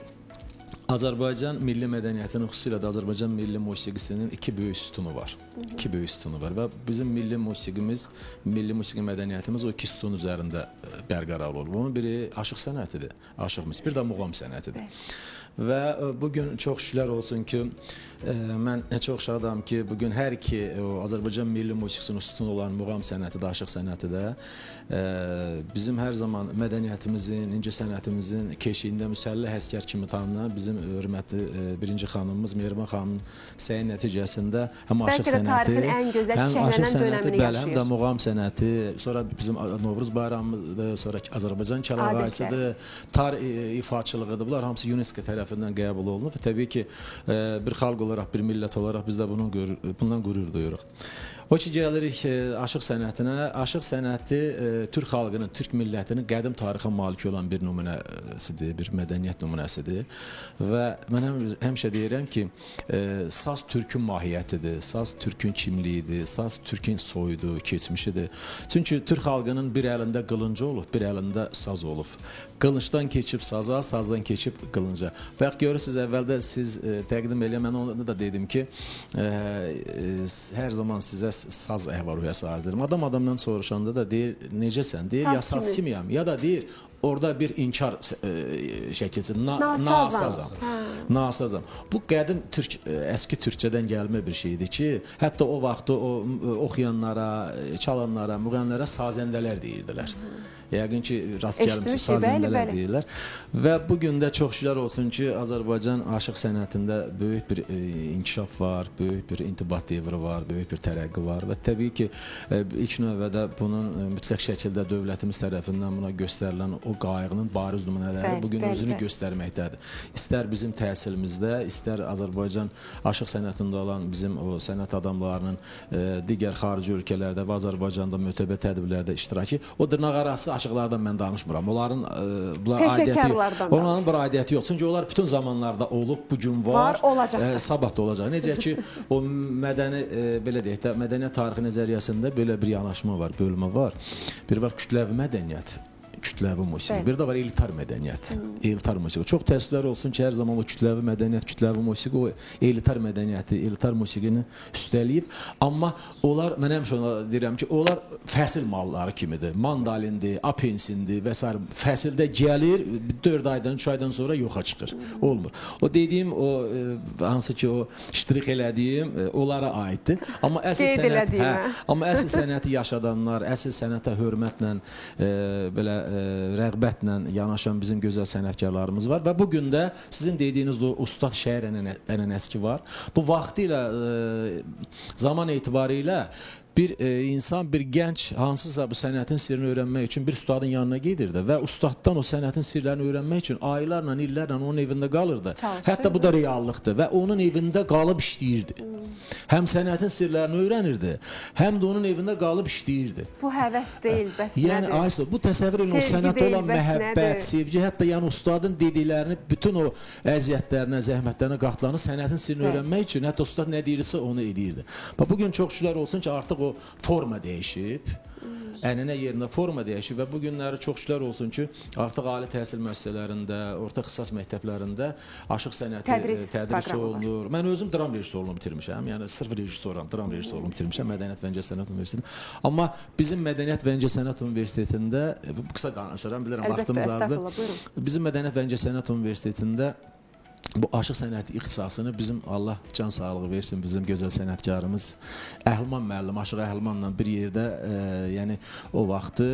Azərbaycan milli mədəniyyətinin, xüsusilə də Azərbaycan milli musiqisinin iki böyük sütunu var. İki böyük sütunu var və bizim milli musiqimiz, milli musiqi mədəniyyətimiz o iki sütun üzərində bərqərar olur. Bunun biri aşıq sənətidir, aşıq musiqi, bir də muğam sənətidir. Və bugün çox şükürlər olsun ki, mən çox şadam ki, bugün hər iki Azərbaycan milli musiqisinin sütunu olan muğam sənəti də, aşıq sənəti də bizim hər zaman mədəniyyətimizin, incə sənətimizin keşiyində müsəlləh əsgər kimi tanınan bizim hörmətli birinci xanımımız Mehriban xanımın səyi nəticəsində həm aşıq sənəti, həm aşıq sənəti, bəli, həm də muğam sənəti, sonra bizim Novruz bayramıdır, sonra Azərbaycan kəlağayısıdır, tar ifaçılığıdır. Bunlar hamısı UNESCO tərəfindən qəbul olunub və təbii ki, bir xalq olaraq, bir millət olaraq biz də bundan qürur duyuruq. O ki, gəlirik aşıq sənətinə. Aşıq sənəti türk xalqının, türk millətinin qədim tarixə malik olan bir nümunəsidir, bir mədəniyyət nümunəsidir. Və mən həmişə deyirəm ki, saz türkün mahiyyətidir, saz türkün kimliyidir, saz türkün soyudur, keçmişidir. Çünki türk xalqının bir əlində qılıncı olub, bir əlində saz olub. Qılıncdan keçib saza, sazdan keçib qılınca. Bayaq görürsünüz, əvvəldə siz təqdim eləyən, mən onu da dedim ki, hər zaman sizə biraz saz əhval-ruhiyyəsi arzu edirəm. Adam adamdan soruşanda da deyir, necəsən? Deyir, ya saz kimiyəm, ya da deyir, orada bir inkar şəkilsi, nasazam. Nasazam. Bu qədim türk, əski türkçədən gəlmə bir şeydir ki, hətta o vaxtı o oxuyanlara, çalanlara, müğənnilərə sazəndələr deyirdilər. Yəqin ki, rast gəlmişsiniz, sazəndələr deyirlər. Və bu gün də çox şükürlər olsun ki, Azərbaycan aşıq sənətində böyük bir inkişaf var, böyük bir intibat devri var, böyük bir tərəqqi var və təbii ki, ilk növbədə bunun mütləq şəkildə dövlətimiz tərəfindən buna göstərilən o qayğının bariz nümunələri bugün özünü göstərməkdədir. İstər bizim təhsilimizdə, istər Azərbaycan aşıq sənətində olan bizim o sənət adamlarının digər xarici ölkələrdə və Azərbaycanda mötəbər tədbirlərdə iştirakı, o dırnaqarası aşıqlardan mən danışmıram. Onların aidiyyəti yox. Onların bir aidiyyəti yox. Çünki onlar bütün zamanlarda olub, bu gün var, sabah da olacaq. Necə ki, o mədəni, belə deyək də, mədəniyyət tarixi nəzəriyyəsində belə bir yanaşma var, bölmə var. Bir var kütləvi mədəniyyət, kütləvi musiqi. Bir də var elitar mədəniyyət, elitar musiqi. Çox təəssüflər olsun ki, hər zaman o kütləvi mədəniyyət, kütləvi musiqi o elitar mədəniyyəti, elitar musiqini üstəliyib. Amma onlar, mən həmişə ona deyirəm ki, onlar fəsil malları kimidir. Mandalindir, apensindir və s. Fəsildə gəlir, 4 aydan, 3 aydan sonra yoxa çıxır. Olmur. O dediyim, o hansı ki o ştrix elədiyim, onlara aiddir. Amma əsl sənət, amma əsl sənəti yaşadanlar, əsl sənətə hörmətlə, belə rəğbətlə yanaşan bizim gözəl sənətkarlarımız var və bu gün də sizin dediyiniz o ustad şəir ənənəsi ki var. Bu vaxtilə zaman etibarilə bir insan, bir gənc hansısa bu sənətin sirrini öyrənmək üçün bir ustadın yanına gedirdi və ustaddan o sənətin sirlərini öyrənmək üçün aylarla, illərlə onun evində qalırdı. Hətta bu da reallıqdır və onun evində qalıb işləyirdi. Həm sənətin sirlərini öyrənirdi, həm də onun evində qalıb işləyirdi. Bu həvəs deyil, bəs nədir? Yəni, Aysu, bu təsəvvür edin, o sənətə olan məhəbbət, sevgi, hətta yəni ustadın dediklərini, bütün o əziyyətlərinə, zəhmətlərinə qatlanır, sənətin sirrini öyrənmək üçün, hətta ustad nə deyirsə onu eləyirdi. Bugün çox şükürlər olsun ki, artıq o forma dəyişib, ənənə yerində forma dəyişib və bu günləri çox şükürlər olsun ki, artıq ali təhsil müəssisələrində, orta ixtisas məktəblərində aşıq sənəti tədris olunur. Mən özüm dram rejissorluğunu bitirmişəm, yəni sırf rejissoram, dram rejissorluğunu bitirmişəm Mədəniyyət və İncəsənət Universitetində. Amma bizim Mədəniyyət və İncəsənət Universitetində, qısa danışıram, bilirəm vaxtımız azdır. Bizim Mədəniyyət və İncəsənət Universitetində bu aşıq sənəti ixtisasını bizim Allah can sağlığı versin, bizim gözəl sənətkarımız Əhliman müəllim, Aşıq Əhlimanla bir yerdə, yəni o vaxtı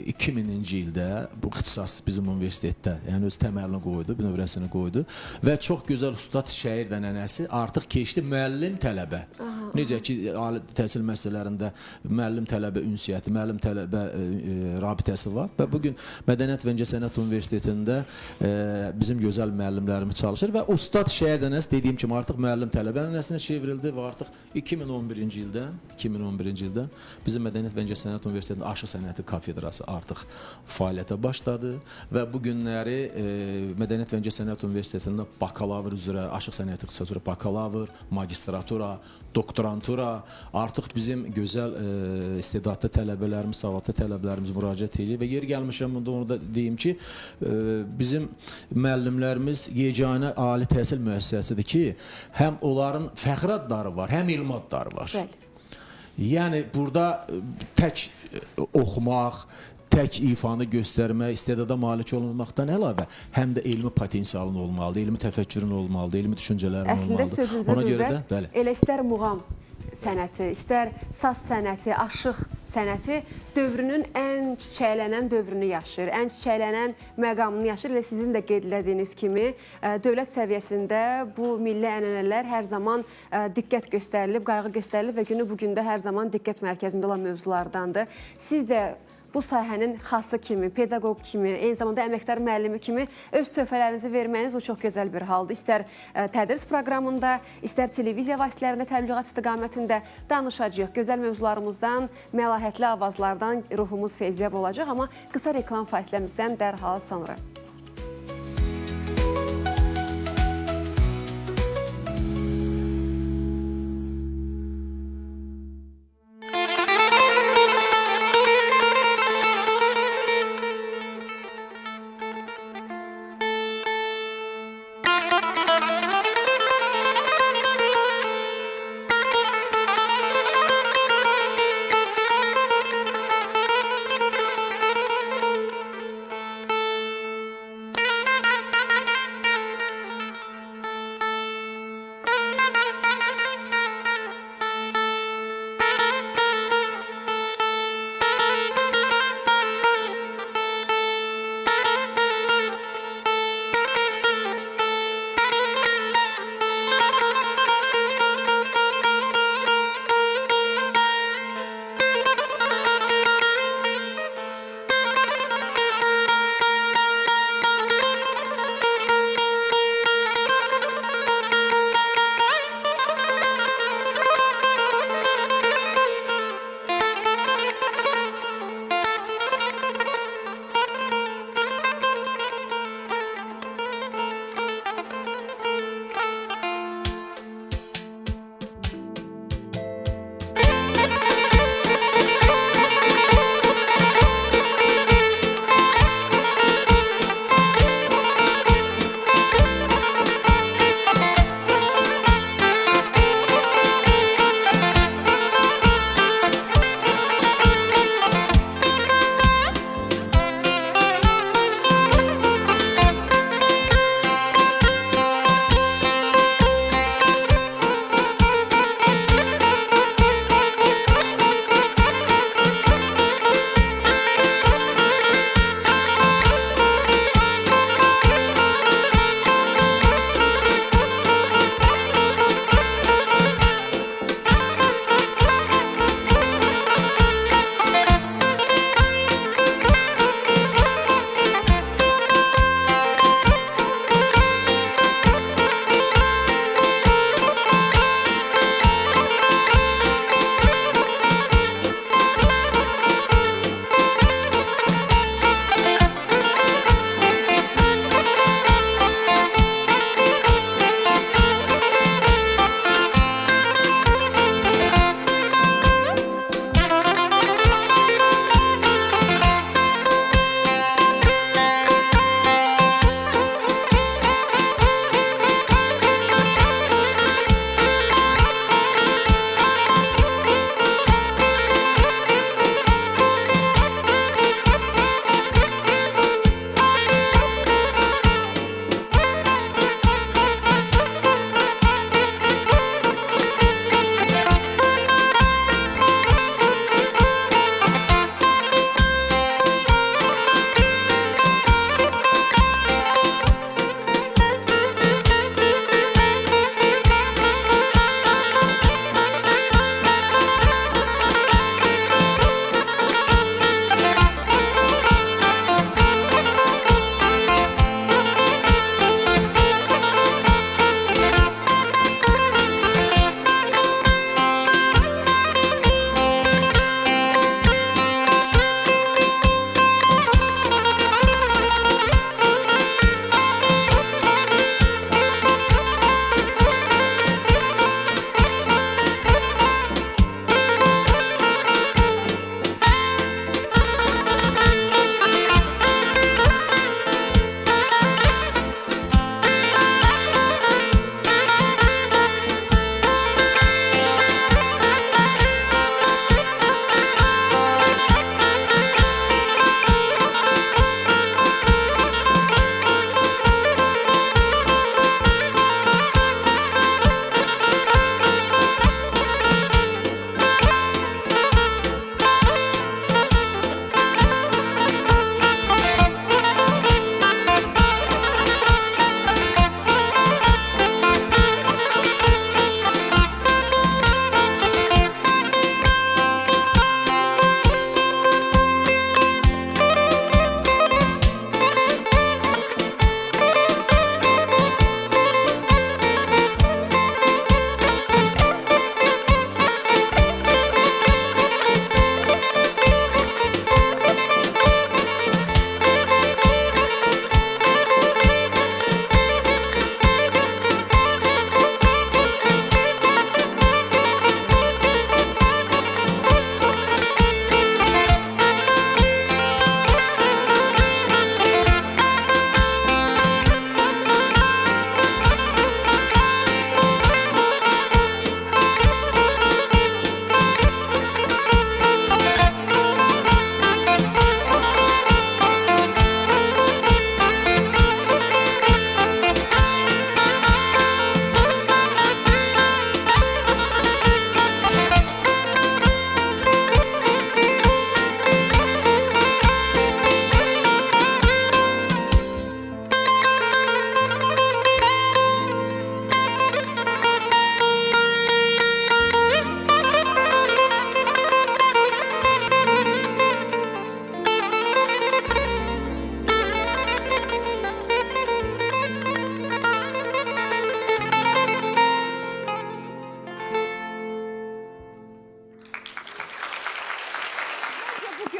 2000-ci ildə bu ixtisas bizim universitetdə, yəni öz təməlini qoydu, bünövrəsini qoydu və çox gözəl ustad şəir nənəsi artıq keçdi müəllim tələbə. Necə ki, ali təhsil müəssisələrində müəllim tələbə ünsiyyəti, müəllim tələbə rabitəsi var və bugün Mədəniyyət və İncəsənət Universitetində bizim gözəl müəllimlərimiz çalışır və ustad şəir nənəsi dediyim kimi artıq müəllim tələbə nənəsinə çevrildi və artıq 2011-ci ildən bizim Mədəniyyət və İncəsənət Universitetinin Aşıq Sənəti kafedrası artıq fəaliyyətə başladı və bu günləri Mədəniyyət və İncəsənət Universitetində bakalavr üzrə, aşıq sənəti ixtisası üzrə bakalavr, magistratura, doktorantura artıq bizim gözəl istedadlı tələbələrimiz, savadlı tələbələrimiz müraciət edir və yer gəlmişəm bunda onu da deyim ki, bizim müəllimlərimiz yeganə ali təhsil müəssisəsidir ki, həm onların fəxri adları var, həm elmi adları var. Bəli. Yəni burada tək oxumaq, tək ifanı göstərmək, istedada malik olmaqdan əlavə, həm də elmi potensialın olmalıdır, elmi təfəkkürün olmalıdır, elmi düşüncələrin Əslində olmalıdır. sözünüzə Ona görə qüvvət, də, bəli. Elə istər muğam sənəti, istər saz sənəti, aşıq sənəti dövrünün ən çiçəklənən dövrünü yaşayır, ən çiçəklənən məqamını yaşayır. Elə sizin də qeyd elədiyiniz kimi dövlət səviyyəsində bu milli ənənələr hər zaman diqqət göstərilib, qayğı göstərilib və günü bugündə hər zaman diqqət mərkəzində olan mövzulardandır. Siz də bu sahənin xası kimi, pedaqoq kimi, eyni zamanda əməkdar müəllimi kimi öz töhfələrinizi verməyiniz bu çox gözəl bir haldır. İstər tədris proqramında, istər televiziya vasitələrində təbliğat istiqamətində danışacağıq. Gözəl mövzularımızdan, məlahətli avazlardan ruhumuz feyziyyab olacaq, amma qısa reklam fasiləmizdən dərhal sonra.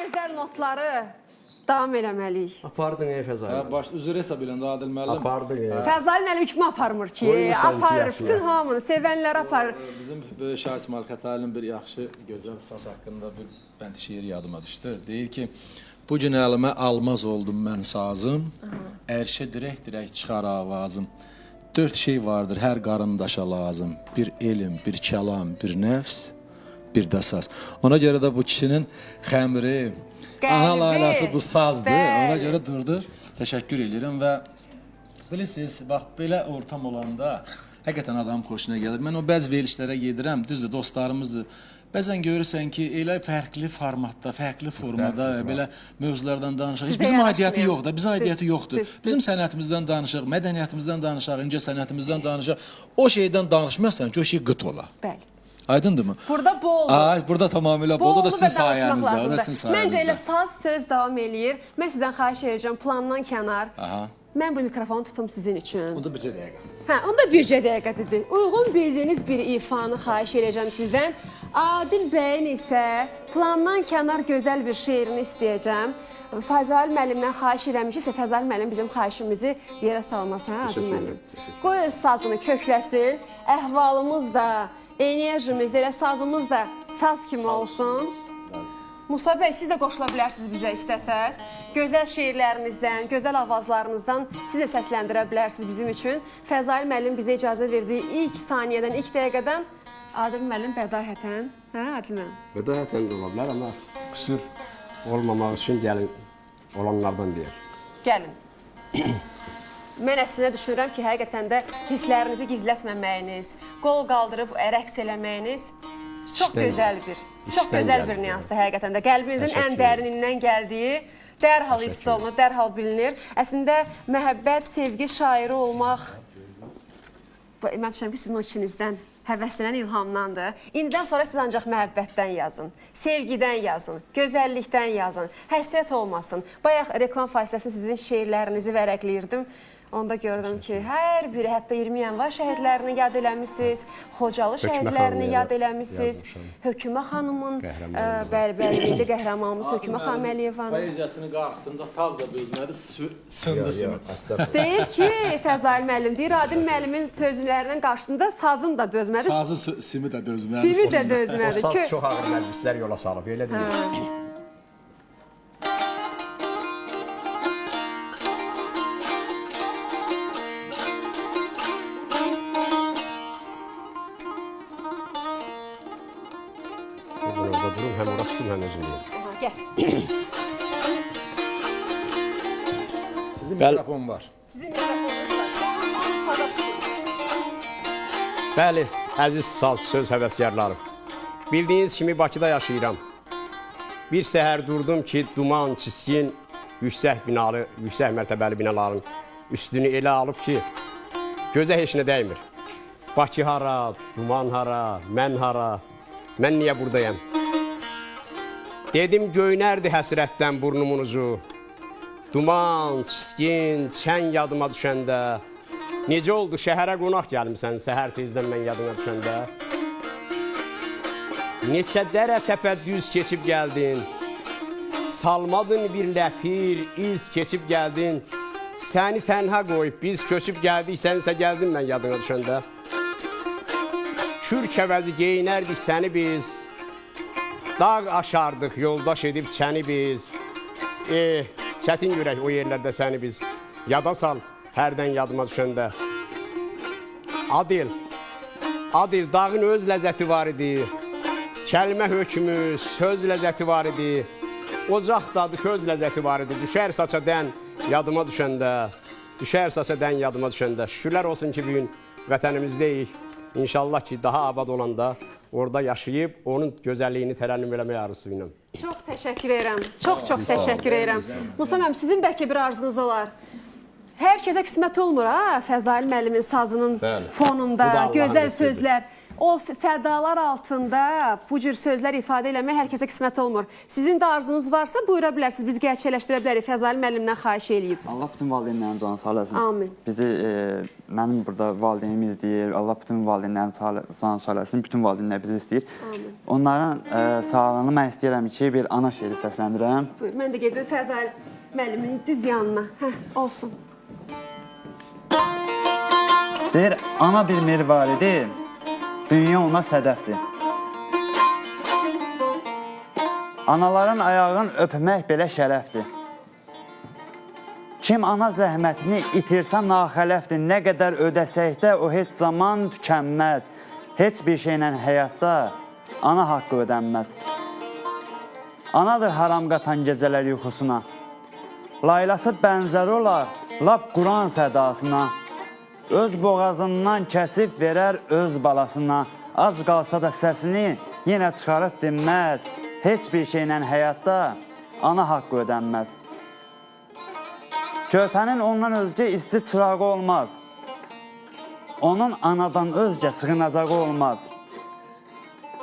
gözəl notları davam eləməliyik. Apardın ey Fəzail. Hə, baş üzr hesab eləyən də Adil müəllim. Apardın ey. Fəzail müəllim kimi aparmır ki, Qoymursan ki, aparır. yaşaya. Bütün hamını, sevənləri aparır. Bizim böyük şair İsmail Xətailinin bir yaxşı, gözəl saz haqqında bir bənd şeir yadıma düşdü. Deyir ki, bu gün əlimə almaz oldum mən sazım, ərşə dirək-dirək çıxar avazım. 4 şey vardır hər qarındaşa lazım. Bir elm, bir kəlam, bir nəfs, bir də saz. Ona görə də bu kişinin xəmri, ana Qəlbi. laylası bu sazdır. Ona Bəli. görə durdu. Təşəkkür edirəm və bilirsiniz, bax belə ortam olanda həqiqətən adam xoşuna gəlir. Mən o bəzi verilişlərə gedirəm, düzdür, dostlarımızdır. Bəzən görürsən ki, elə fərqli formatda, fərqli formada belə mövzulardan danışaq. Heç Sizə bizim aidiyyəti yaraşmıyor. yoxdur, da, bizə aidiyyəti yoxdur. Düz, düz. Bizim sənətimizdən danışaq, mədəniyyətimizdən danışaq, incə sənətimizdən danışaq. O şeydən danışmasan ki, o şey qıt ola. Bəli. Aydındırmı? Burada boldur. Ay, burada tamamilə boldur da Bollu sizin və danışmaq sayənizdə, o da lazımdır. sizin Məncə elə sayənizdə. saz söz davam eləyir. Mən sizdən xahiş edəcəm plandan kənar. Aha. Mən bu mikrofonu tutum sizin üçün. Onda bircə dəqiqə. Hə, onda bircə dəqiqə dedi. Uyğun bildiyiniz bir ifanı xahiş edəcəm sizdən. Adil bəyin isə plandan kənar gözəl bir şeirini istəyəcəm. Fəzail müəllimdən xahiş eləmişiksə, Fəzail müəllim bizim xahişimizi yerə salmaz, hə Adil müəllim? Qoy öz sazını kökləsin, əhvalımız da, enerjimiz də, elə sazımız da saz kimi olsun. Musa bəy, siz də qoşula bilərsiniz bizə istəsəz. Gözəl şeirlərinizdən, gözəl avazlarınızdan siz də səsləndirə bilərsiniz bizim üçün. Fəzail müəllim bizə icazə verdiyi ilk saniyədən, ilk dəqiqədən Adil müəllim bədahətən, hə Adil müəllim? Bədahətən də ola bilər, amma qüsur olmamaq üçün gəlin olanlardan deyək. Gəlin. Mən əslində düşünürəm ki, həqiqətən də hisslərinizi gizlətməməyiniz, qol qaldırıb rəqs eləməyiniz çox İçdən gözəl bir, çox İçdən gözəl gəlir, bir nüansdır həqiqətən də. Qəlbinizin Təşəkkür ən edirəm. dərinindən gəldiyi dərhal hiss Təşəkkür olunur, dərhal bilinir. Əslində məhəbbət, sevgi şairi olmaq mən düşünürəm ki, sizin o içinizdən həvəslənən ilhamdandır. İndidən sonra siz ancaq məhəbbətdən yazın, sevgidən yazın, gözəllikdən yazın, həsrət olmasın. Bayaq reklam fasiləsində sizin şeirlərinizi vərəqləyirdim. Onda gördüm ki, hər biri, hətta 20 yanvar şəhidlərini yad eləmisiniz, Xocalı Hökmə şəhidlərini xanımı yad eləmisiniz, yazmışam. Hökmə xanımın, Qəhrəmanımız. bəli, bəli, milli qəhrəmanımız Hökmə xanım Əliyevanın. Poeziyasının qarşısında saz da dözmədi, sındı simi. Deyir ki, Fəzail müəllim, deyir Adil müəllimin sözlərinin qarşısında sazın da dözmədi, Sazı simi də dözmədi. simi də O dözmədi. saz Kö- çox ağır məclislər yola salıb, elə deyil. Ben orada durum, hem orası tutum, hem özüm deyim. Aha, Gəl. Sizin Bəli. mikrofon var. Sizin mikrofonunuz var. Onu saza tutun. Bəli, əziz saz söz həvəskarları. Bildiyiniz kimi Bakıda yaşayıram. Bir səhər durdum ki, duman, çiskin, yüksək binalı, yüksək mərtəbəli binaların üstünü elə alıb ki, gözə heç nə dəymir. Bakı hara, duman hara, mən hara, mən niyə buradayam? Dedim göynərdi həsrətdən burnumun ucu. Duman, çiskin, çən yadıma düşəndə. Necə oldu şəhərə qonaq gəlmisən səhər tezdən mən yadına düşəndə? Neçə dərə təpə düz keçib gəldin. Salmadın bir ləpir, iz keçib gəldin. Səni tənha qoyub biz köçüb gəldik, sənsə gəldin mən yadına düşəndə. Kür kəvəzi geyinərdik səni biz. Dağ aşardıq, yoldaş edib çəni biz. Çətin görək o yerlərdə səni biz. Yada sal hərdən yadıma düşəndə. Adil, Adil dağın öz ləzzəti var idi. Kəlmə hökmü, söz ləzzəti var idi. Ocaq dadı köz ləzzəti var idi. Düşər saça dən yadıma düşəndə. Düşər saça dən yadıma düşəndə. Şükürlər olsun ki, bugün vətənimizdəyik. İnşallah ki, daha abad olanda orada yaşayıb onun gözəlliyini tərənnüm eləmək arzusu ilə. Çox təşəkkür edirəm. Çox-çox təşəkkür edirəm. Musa müəllim, sizin bəlkə bir arzunuz olar. Hər kəsə qismət olmur ha, Fəzail müəllimin sazının Bəli. fonunda Bu da Allahın gözəl lütfüdür. sözlər. O sədalar altında bu cür sözlər ifadə eləmək hər kəsə qismət olmur. Sizin də arzunuz varsa buyura bilərsiniz. Biz gerçəkləşdirə bilərik. Fəzail müəllimdən xahiş eləyib. Allah bütün valideynlərin canı sağ eləsin. Amin. Bizi mənim burada valideynim izləyir. Allah bütün valideynlərin canı sağ eləsin. Bütün valideynlər bizi istəyir. Amin. Onların sağlığını mən istəyirəm ki, bir ana şeiri səsləndirəm. Buyur, mən də gedim Fəzail müəllimin düz yanına. Hə, olsun. Deyir, ana bir mirvaridi, dünya ona sədəfdir. Anaların ayağını öpmək belə şərəfdir. Kim ana zəhmətini itirsə naxələfdir, nə qədər ödəsək də o heç zaman tükənməz. Heç bir şeylə həyatda ana haqqı ödənməz. Anadır haram qatan gecələr yuxusuna. Laylası bənzər olar lap Quran sədasına. Öz boğazından kəsib verər öz balasına. Az qalsa da səsini yenə çıxarıb dinməz. Heç bir şeylə həyatda ana haqqı ödənməz. Körpənin ondan özgə isti çırağı olmaz. Onun anadan özgə sığınacağı olmaz.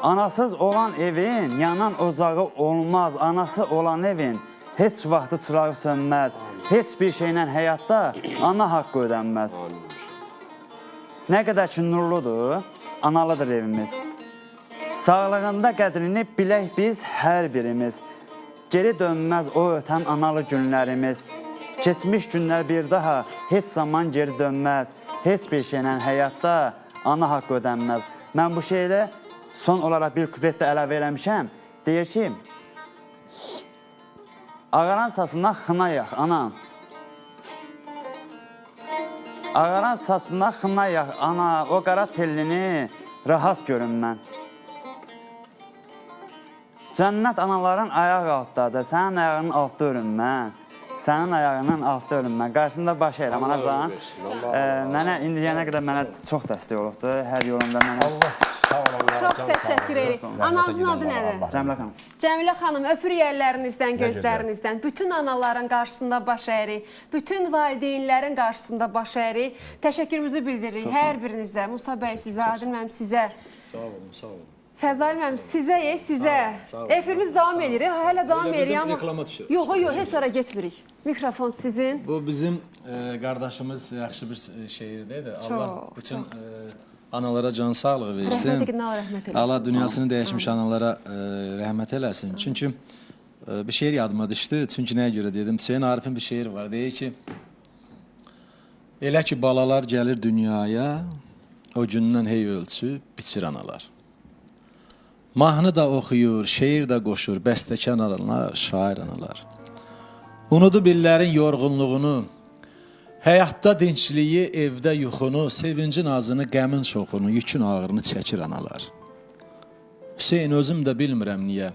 Anasız olan evin yanan ocağı olmaz. Anası olan evin heç vaxtı çırağı sönməz. Heç bir şeylə həyatda ana haqqı ödənməz. Nə qədər ki nurludur, analıdır evimiz. Sağlığında qədrini bilək biz hər birimiz. Geri dönməz o ötən analı günlərimiz. Keçmiş günlər bir daha heç zaman geri dönməz. Heç bir şeylə həyatda ana haqqı ödənməz. Mən bu şeirə son olaraq bir kuplet də əlavə eləmişəm. Deyir ki, ağaran saçına xına yax, anam. Ağaran saçına xına yax, ana, o qara tellini rahat görüm mən. Cənnət anaların ayaq altdadır, sənin ayağının altda ölüm mən. Sənin ayağının altda ölüm mən. Qarşında baş eyrəm, anacan. Mənə indiyənə qədər mənə çox dəstək olubdur, hər yolumda mənə. Allah sağ olanlara Çox can təşəkkür sağlığı. edirik. Ananızın adı nədir? Cəmilə xanım. Cəmilə xanım, öpürük əllərinizdən, gözlərinizdən. Bütün anaların qarşısında baş əyirik. Bütün valideynlərin qarşısında baş əyirik. Təşəkkürümüzü bildiririk hər birinizə. Musa bəy sizə, Adil müəllim sizə. Sağ olun, sağ olun. Fəzail müəllim sizə, sizə. Sağ olun. Efirimiz davam edir. Hələ davam Elə edir bildim, amma. reklama düşür. Yox, yox, heç hara getmirik. Mikrofon sizin. Bu bizim qardaşımız yaxşı bir şeirdir. Allah bütün analara can sağlığı versin. Rəhmət edin, Allah rəhmət eləsin. Allah dünyasını dəyişmiş analara rəhmət eləsin. Çünki bir şeir yadıma düşdü. Çünki nəyə görə dedim? Hüseyn Arifin bir şeiri var. Deyir ki, elə ki balalar gəlir dünyaya, o gündən hey ölçü biçir analar. Mahnı da oxuyur, şeir də qoşur, bəstəkar analar, şair analar. Unudub illərin yorğunluğunu, həyatda dincliyi, evdə yuxunu, sevincin azını, qəmin çoxunu, yükün ağırını çəkir analar. Hüseyn özüm də bilmirəm niyə.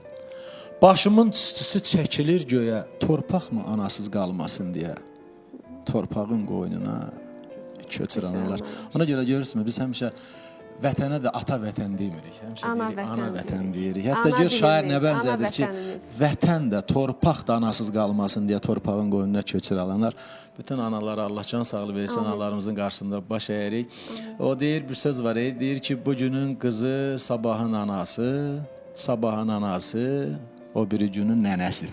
Başımın tüstüsü çəkilir göyə, torpaqmı anasız qalmasın deyə. Torpağın qoynuna köçür analar. Ona görə görürsünüz, biz həmişə vətənə də ata vətən demirik. Həmişə Ana deyirik, vətən ana vətən deyirik. deyirik. Hətta Ana gör şair nə dilimiz, ana bənzədir ki, vətənimiz. vətən də, torpaq da anasız qalmasın deyə torpağın qoynuna köçür alanlar. Bütün analara Allah can sağlığı versin, analarımızın qarşısında baş əyirik. O deyir bir söz var, deyir ki, bugünün qızı sabahın anası, sabahın anası, o biri günün nənəsi.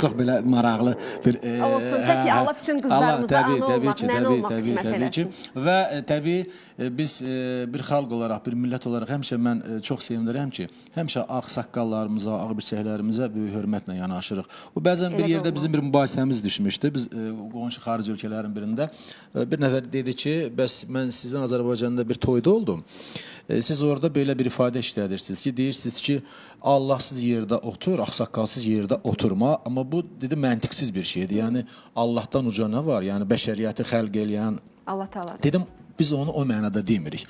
Çox belə maraqlı bir Olsun. Təki Allah bütün qızlarımıza təbii, ana təbii olmaq, ki, nənə təbii, olmaq təbii, qismət təbii ki. eləsin. Və təbii biz bir xalq olaraq, bir millət olaraq həmişə mən çox sevinirəm ki, həmişə ağ saqqallarımıza, ağ birçəklərimizə böyük hörmətlə yanaşırıq. O bəzən bir Elə də yerdə bizim bir mübahisəmiz düşmüşdü. Biz qonşu xarici ölkələrin birində bir nəfər dedi ki, bəs mən sizin Azərbaycanda bir toyda oldum. Siz orada belə bir ifadə işlədirsiniz ki, deyirsiniz ki, Allahsız yerdə otur, ağsaqqalsız yerdə oturma, amma bu dedi məntiqsiz bir şeydir. Yəni Allahdan uca nə var? Yəni bəşəriyyəti xəlq eləyən Allah Taala. Dedim biz onu o mənada demirik.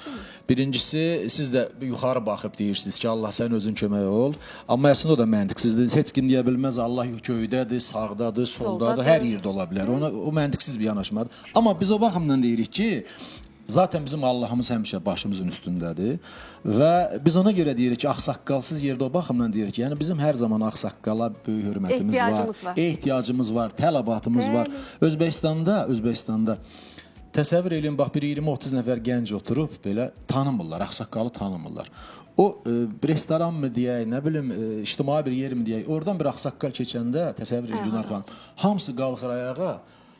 Birincisi, siz də yuxarı baxıb deyirsiniz ki, Allah sən özün kömək ol. Amma əslində o da məntiqsizdir. Heç kim deyə bilməz Allah göydədir, sağdadır, soldadır, Soldadır. hər yerdə ola bilər. Ona o məntiqsiz bir yanaşmadır. Amma biz o baxımdan deyirik ki, zaten bizim Allahımız həmişə başımızın üstündədir və biz ona görə deyirik ki, ağsaqqalsız yerdə o baxımdan deyirik ki, yəni bizim hər zaman ağsaqqala böyük hörmətimiz Ehtiyacımız var. Ehtiyacımız var, tələbatımız var. Özbəkistanda Təsəvvür eləyin, bax bir 20-30 nəfər gənc oturub belə tanımırlar, ağsaqqalı tanımırlar. O bir restoran mı deyək, nə bilim, ictimai bir yer mi deyək, oradan bir ağsaqqal keçəndə təsəvvür eləyin Günar xanım, hamısı qalxır ayağa,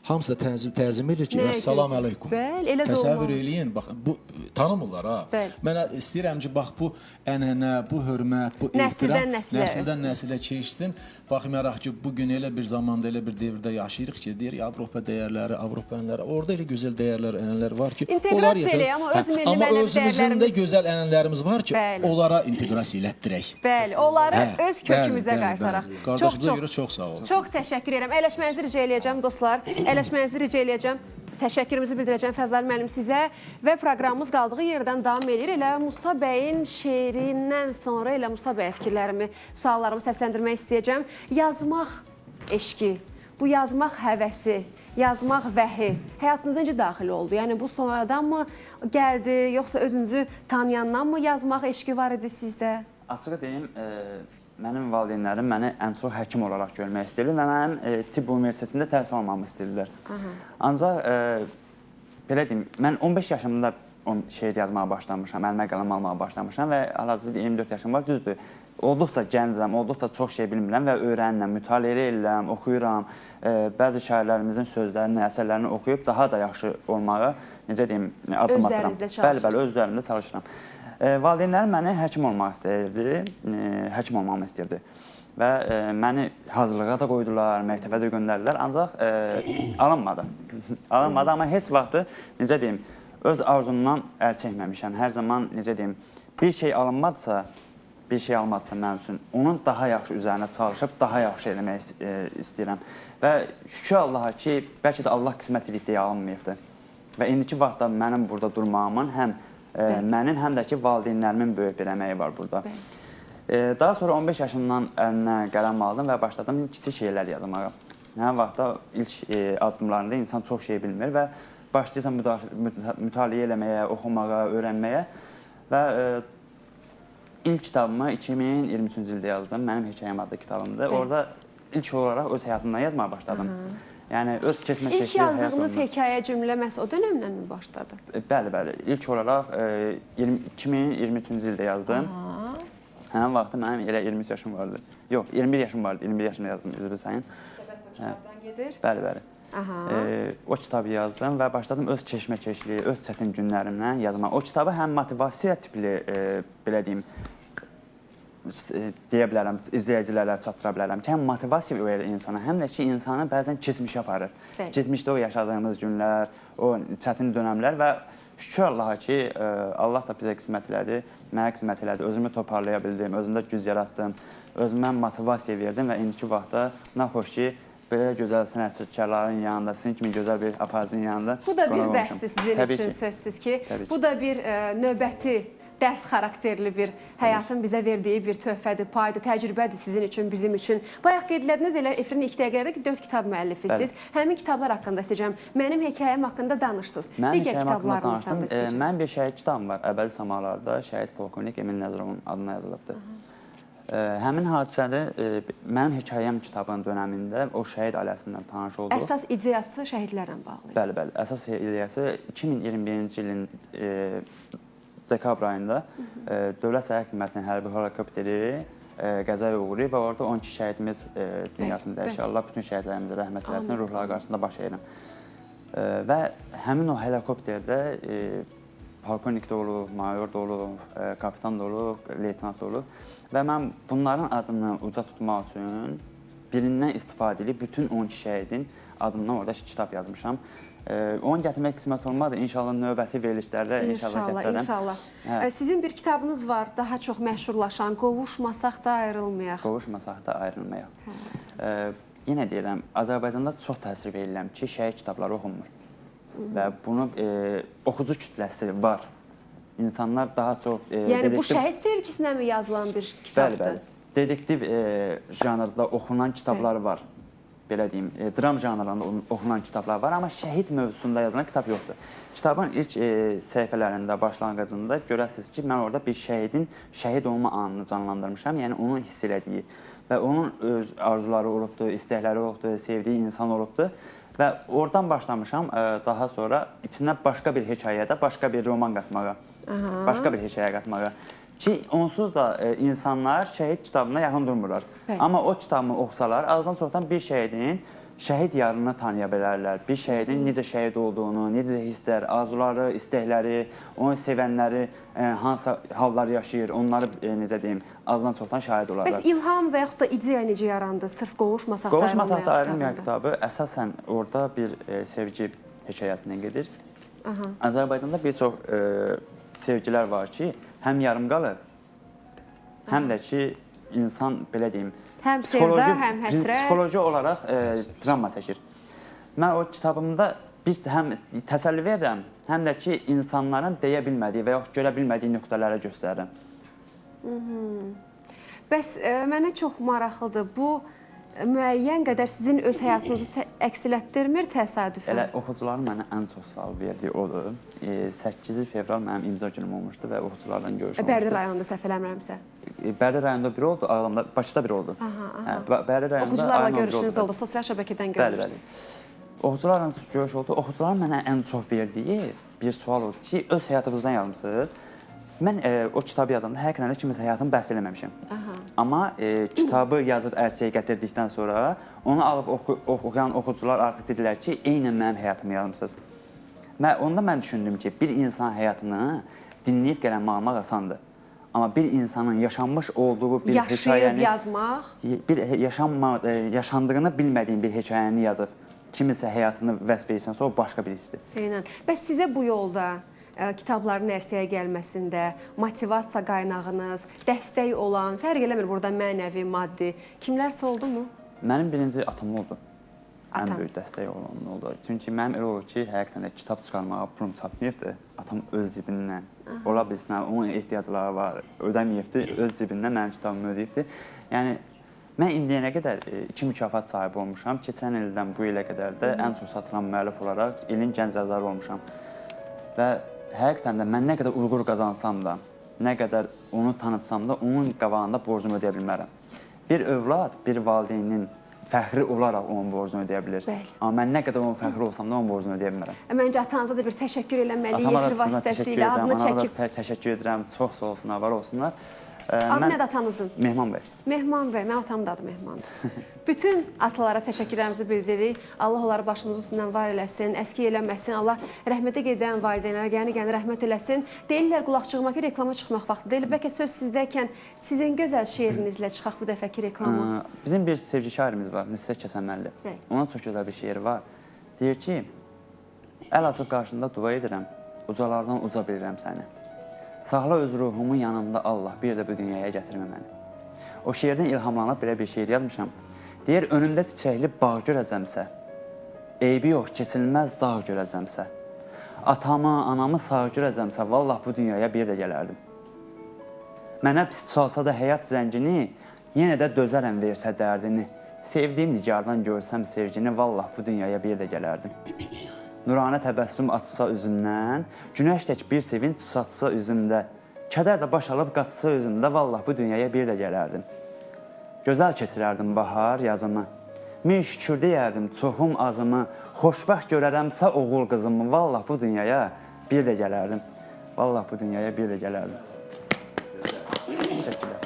hamısı da təzim edir ki, əssalam əleykum. Bəli, elə də Təsəvvür olmalı. eləyin, bax bu tanımırlar ha. Bəli. Mən istəyirəm ki, bax bu ənənə, bu hörmət, bu Nəsildən ehtiram nəslə nəsildən nəslə keçsin. Baxmayaraq ki, bu gün elə bir zamanda, elə bir devirdə yaşayırıq ki, deyir Avropa dəyərləri, Avropa ənənələri, orada elə gözəl dəyərlər, ənənələr var ki, İnteqrasiya eləyək, amma öz milli amma mənəvi özümüzün də dəyərlərimiz- gözəl ənənələrimiz var ki, Bəli. onlara inteqrasiya elətdirək. Bəli, onları Hə, öz kökümüzə bəli, bəli, qaytaraq. bəli. Qardaşımıza görə çox sağ olun. Çox təşəkkür edirəm. Əyləşmənizi rica eləyəcəm dostlar. Əyləşmənizi rica eləyəcəm. Təşəkkürümüzü bildirəcəm Fəzal müəllim sizə və proqramımız qaldığı yerdən davam eləyir. Elə Musa bəyin şeirindən sonra elə Musa bəyə fikirlərimi, suallarımı səsləndirmək istəyəcəm. Yazmaq eşqi, bu yazmaq həvəsi, yazmaq vəhi həyatınıza necə daxil oldu? Yəni bu sonradanmı gəldi, yoxsa özünüzü tanıyandanmı yazmaq eşqi var idi sizdə? Açığı deyim, mənim valideynlərim məni ən çox həkim olaraq görmək istəyirdi və mənim tibb universitetində təhsil almamı istəyirdilər. Ancaq belə deyim, mən 15 yaşımda şeir yazmağa başlamışam, əlimə qələm almağa başlamışam və hal-hazırda 24 yaşım var, düzdür. Olduqca gəncəm, olduqca çox şey bilmirəm və öyrənirəm, mütaliə eləyirəm, oxuyuram. Bəzi şairlərimizin sözlərini, əsərlərini oxuyub daha da yaxşı olmağa, necə deyim, addım atıram. Bəli, bəli, öz üzərimdə çalışıram. Valideynlərim məni həkim olmaq istəyirdi, həkim olmamı istəyirdi. Və məni hazırlığa da qoydular, məktəbə də göndərdilər, ancaq alınmadı. Alınmadı, amma heç vaxtı, necə deyim, öz arzumdan əl çəkməmişəm. Hər zaman, necə deyim, bir şey alınmadısa, mənim üçün, onun daha yaxşı üzərinə çalışıb, daha yaxşı eləmək istəyirəm. Və şükür Allaha ki, bəlkə də Allah qismət edib deyə alınmayıbdır. Və indiki vaxtda mənim burada durmağımın həm mənim, həm də ki, valideynlərimin böyük bir əməyi var burada. Daha sonra 15 yaşımdan əlinə qələm aldım və başladım kiçik şeirlər yazmağa. Həmin vaxtda ilk addımlarında insan çox şey bilmir və başlayırsan mütaliə eləməyə, oxumağa, öyrənməyə və ilk kitabımı 2023-cü ildə yazdım. Mənim Hekayəm adlı kitabımdır. Orada ilk olaraq öz həyatımdan yazmağa başladım. Yəni öz keçmə-çəkli İlk yazdığınız hekayə cümlə məhz o dönəmdən mi başladı? Bəli, bəli. İlk olaraq 2023-cü ildə yazdım. Həmin vaxtda mənim elə 23 yaşım vardı. Yox, 21 yaşım vardı. 21 yaşımda yazdım, üzr istəyirəm. Söhbət bu kitabdan gedir. Bəli, bəli. O kitabı yazdım və başladım öz keşməkeşliyi, öz çətin günlərimdən yazmağa. O kitabı həm motivasiya tipli, belə deyim, deyə bilərəm, izləyicilərə çatdıra bilərəm ki, həm motivasiya verir insana, həm də ki, insanı bəzən keçmişə aparır. Bəli. Keçmişdə o yaşadığımız günlər, o çətin dönəmlər və şükür Allaha ki, Allah da bizə qismət elədi, mənə qismət elədi, özümü toparlaya bildim, özümdə güc yaratdım, özümə motivasiya verdim və indiki vaxtda nə xoş ki, belə gözəl sənətkarların yanında, sizin kimi gözəl bir aparıcının yanında Bu da bir dərsdir sizin üçün sözsüz ki. Bu da bir növbəti dərs xarakterli bir həyatın bizə verdiyi bir töhfədir, paydır, təcrübədir sizin üçün, bizim üçün. Bayaq qeyd elədiniz, elə efirin ilk dəqiqələrində ki, 4 kitab müəllifisiniz. Həmin kitablar haqqında istəyəcəm. Mənim hekayəm haqqında danışdınız. Mənim Digər kitablarınızdan da istəyəcəm. Mənim bir şəhid kitabım var. Əbədi Samalarda şəhid polkovnik Emin Nəzərovun adına yazılıbdır. Həmin hadisədə mənim hekayəm kitabının dönəmində o şəhid ailəsindən tanış olduq. Əsas ideyası şəhidlərlə bağlı. Bəli, bəli. Əsas ideyası 2021-ci ilin dekabr ayında Dövlət Sərhəd Xidmətinin hərbi helikopteri qəzaya uğrayıb və orada 12 şəhidimiz dünyasını dəyişir. Allah bütün şəhidlərimizə rəhmət eləsin, ruhları qarşısında baş əyirəm. Və həmin o helikopterdə polkovnik də olub, mayor da olub, kapitan da olub, leytenant da olub və mən bunların adını uca tutmaq üçün birindən istifadə edib bütün 12 şəhidin adından orada kitab yazmışam. Onu gətirmək qismət olmadı. İnşallah növbəti verilişlərdə inşallah gətirərəm. İnşallah. Hə. Sizin bir kitabınız var, daha çox məşhurlaşan, Qovuşmasaq da ayrılmayaq. Qovuşmasaq da ayrılmayaq. Hə. Yenə deyirəm, Azərbaycanda çox təəssüf edirəm ki, şəhid kitabları oxunmur. Və bunu oxucu kütləsi var. İnsanlar daha çox Yəni bu şəhid sevgisinə mi yazılan bir kitabdır? Bəli, bəli. Dedektiv janrda oxunan kitablar var. Belə deyim, dram janrında oxunan kitablar var, amma şəhid mövzusunda yazılan kitab yoxdur. Kitabın ilk səhifələrində, başlanğıcında görəsiniz ki, mən orada bir şəhidin şəhid olma anını canlandırmışam. Yəni onun hiss elədiyi və onun öz arzuları olubdur, istəkləri olubdur, sevdiyi insan olubdur. Və oradan başlamışam daha sonra içinə başqa bir hekayədə başqa bir roman qatmağa. Aha. Başqa bir hekayə qatmağa. Ki onsuz da insanlar şəhid kitabına yaxın durmurlar. Bəli. Amma o kitabı oxusalar, azdan çoxdan bir şəhidin şəhid yarını tanıya bilərlər. Bir şəhidin necə şəhid olduğunu, necə hisslər, arzuları, istəkləri, onu sevənləri hansı hallar yaşayır, onları necə deyim, azdan çoxdan şahid olarlar. Bəs ilham və yaxud da ideya necə yarandı? Sırf Qovuşmasaq da Qovuşmasaq da ayrılmayaq ayrılmayaq kitabı əsasən orada bir sevgi hekayəsindən gedir. Aha. Azərbaycanda bir çox sevgilər var ki, həm yarım qalır, həm də ki insan belə deyim, Həm sevda, həm həsrət. Psixoloji olaraq travma çəkir. Mən o kitabımda bir həm təsəlli verirəm, həm də ki insanların deyə bilmədiyi və yaxud görə bilmədiyi nöqtələrə göstərirəm. Bəs mənə çox maraqlıdır. Bu müəyyən qədər sizin öz həyatınızı əks elətdirmir təsadüfən? Elə oxucuların mənə ən çox sual verdiyi odur. 8 fevral mənim imza günüm olmuşdu və oxucularla görüş olmuşdu. Bərdə rayonunda səhv eləmirəmsə. Bərdə rayonunda biri oldu, Ağdamda, Bakıda biri oldu. Aha, aha. Hə, Bərdə rayonunda Oxucularla ayın 11 görüşünüz oldu, sosial şəbəkədən Bəli, görmüşdüm. bəli. Oxucularla görüş oldu. Oxucuların mənə ən çox verdiyi bir sual oldu ki, öz həyatınızdan yazmısınız. Mən o kitabı yazanda həqiqətən də kiminsə həyatını bəhs eləməmişəm. Aha. Amma kitabı yazıb ərsəyə gətirdikdən sonra onu alıb oxuyan oxucular artıq dedilər ki, eynən mənim həyatımı yazmısınız. Mən onda mən düşündüm ki, bir insan həyatını dinləyib qələmə almaq asandır. Amma bir insanın yaşanmış olduğu bir Yaşayıb hekayəni yazmaq. bir yaşandığını bilmədiyin bir hekayəni yazıb kiminsə həyatını vəsf edirsənsə, o başqa bir hissdir. Eynən. Bəs sizə bu yolda kitabların ərsəyə gəlməsində motivasiya qaynağınız, dəstək olan, fərq eləmir burada mənəvi, maddi, kimlərsə oldu mu? Mənim birinci atam oldu. Atam. Ən böyük dəstək olan oldu. Çünki mənim elə olur ki, həqiqətən də kitab çıxarmağa pulum çatmayıbdı. Atam öz cibindən, ola bilsin, onun ehtiyacları var, ödəməyibdi, öz cibindən mənim kitabımı ödəyibdi. Yəni mən indiyənə qədər 2 mükafat sahibi olmuşam. Keçən ildən bu ilə qədər də ən çox satılan müəllif olaraq ilin gənc yazarı olmuşam. Və həqiqətən də mən nə qədər uğur qazansam da, nə qədər onu tanıtsam da, onun qabağında borcumu ödəyə bilmərəm. Bir övlad bir valideynin fəxri olaraq onun borcunu ödəyə bilir. Bəli. Amma mən nə qədər onun fəxri olsam da onun borcunu ödəyə bilmərəm. Məncə atanıza da bir təşəkkür eləməliyik Atama da efir buradan təşəkkür vasitəsilə edirəm, adını anama da çəkib. təşəkkür edirəm. Çox sağ olsunlar, var olsunlar. Adı nədir atanızın? Mehman bəy. Mehman bəy, mənim atamın da adı Mehmandır. Bütün atalara təşəkkürlərimizi bildiririk. Allah onları başımızın üstündən var eləsin, əski eləməsin. Allah rəhmətə gedən valideynlərə qəni-qəni rəhmət eləsin. Deyirlər qulaqcığıma ki, reklama çıxmaq vaxtı deyil. Bəlkə söz sizdəykən sizin gözəl şeirinizlə çıxaq bu dəfəki reklama. Bizim bir sevgi şairimiz var, Nüsrət Kəsənməlli. Bəli. Onun çox gözəl bir şeiri var. Deyir ki, əl açıb qarşında dua edirəm, ucalardan uca bilirəm səni. Saxla öz ruhumun yanında Allah, bir də bu dünyaya gətirmə məni. O şeirdən ilhamlanıb belə bir şeir yazmışam. Deyir, önümdə çiçəkli bağ görəcəmsə, eybi yox, keçilməz dağ görəcəmsə, atamı, anamı sağ görəcəmsə, vallah bu dünyaya bir də gələrdim. Mənə pis çalsa da həyat zəngini, yenə də dözərəm versə dərdini. Sevdiyim nigardan görsəm sevgini, vallah bu dünyaya bir də gələrdim. Nuranə təbəssüm açsa üzümdən, günəş tək bir sevinç saçsa üzümdə, kədər də baş alıb qaçsa üzümdə, vallah bu dünyaya bir də gələrdim. Gözəl keçirərdim bahar yazımı. Min şükür deyərdim çoxum azımı, xoşbəxt görərəmsə oğul qızımı, vallah bu dünyaya bir də gələrdim. Vallah bu dünyaya bir də gələrdim. Təşəkkürlər.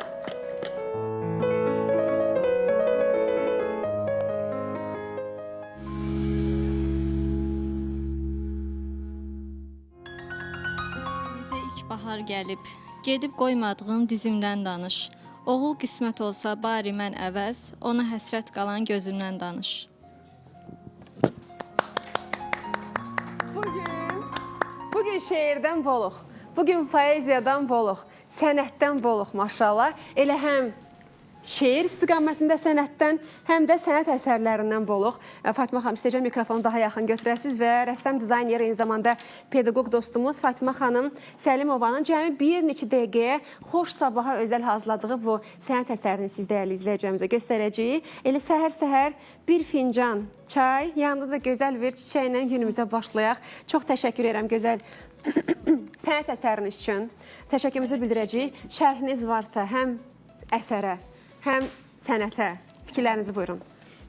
Bizə ilk bahar gəlib, gedib qoymadığın dizimdən danış. Oğul qismət olsa bari mən əvəz, ona həsrət qalan gözümdən danış. Bugün şeirdən boluq. Bugün poeziyadan boluq, sənətdən boluq maşallah. Elə həm şeir istiqamətində sənətdən, həm də sənət əsərlərindən boluq. Fatma xanım, istəyəcəm mikrofonu daha yaxın götürəsiniz və rəssam, dizayner, eyni zamanda pedaqoq dostumuz Fatma xanım Səlimovanın cəmi bir neçə dəqiqəyə xoş sabaha özəl hazırladığı bu sənət əsərini siz dəyərli izləyicilərimizə göstərəcəyik. Elə səhər-səhər bir fincan çay, yanında da gözəl bir çiçəklə günümüzə başlayaq. Çox təşəkkür edirəm gözəl sənət əsəriniz üçün. Təşəkkürümüzü bildirəcəyik. Şərhiniz varsa həm əsərə, həm sənətə fikirlərinizi buyurun.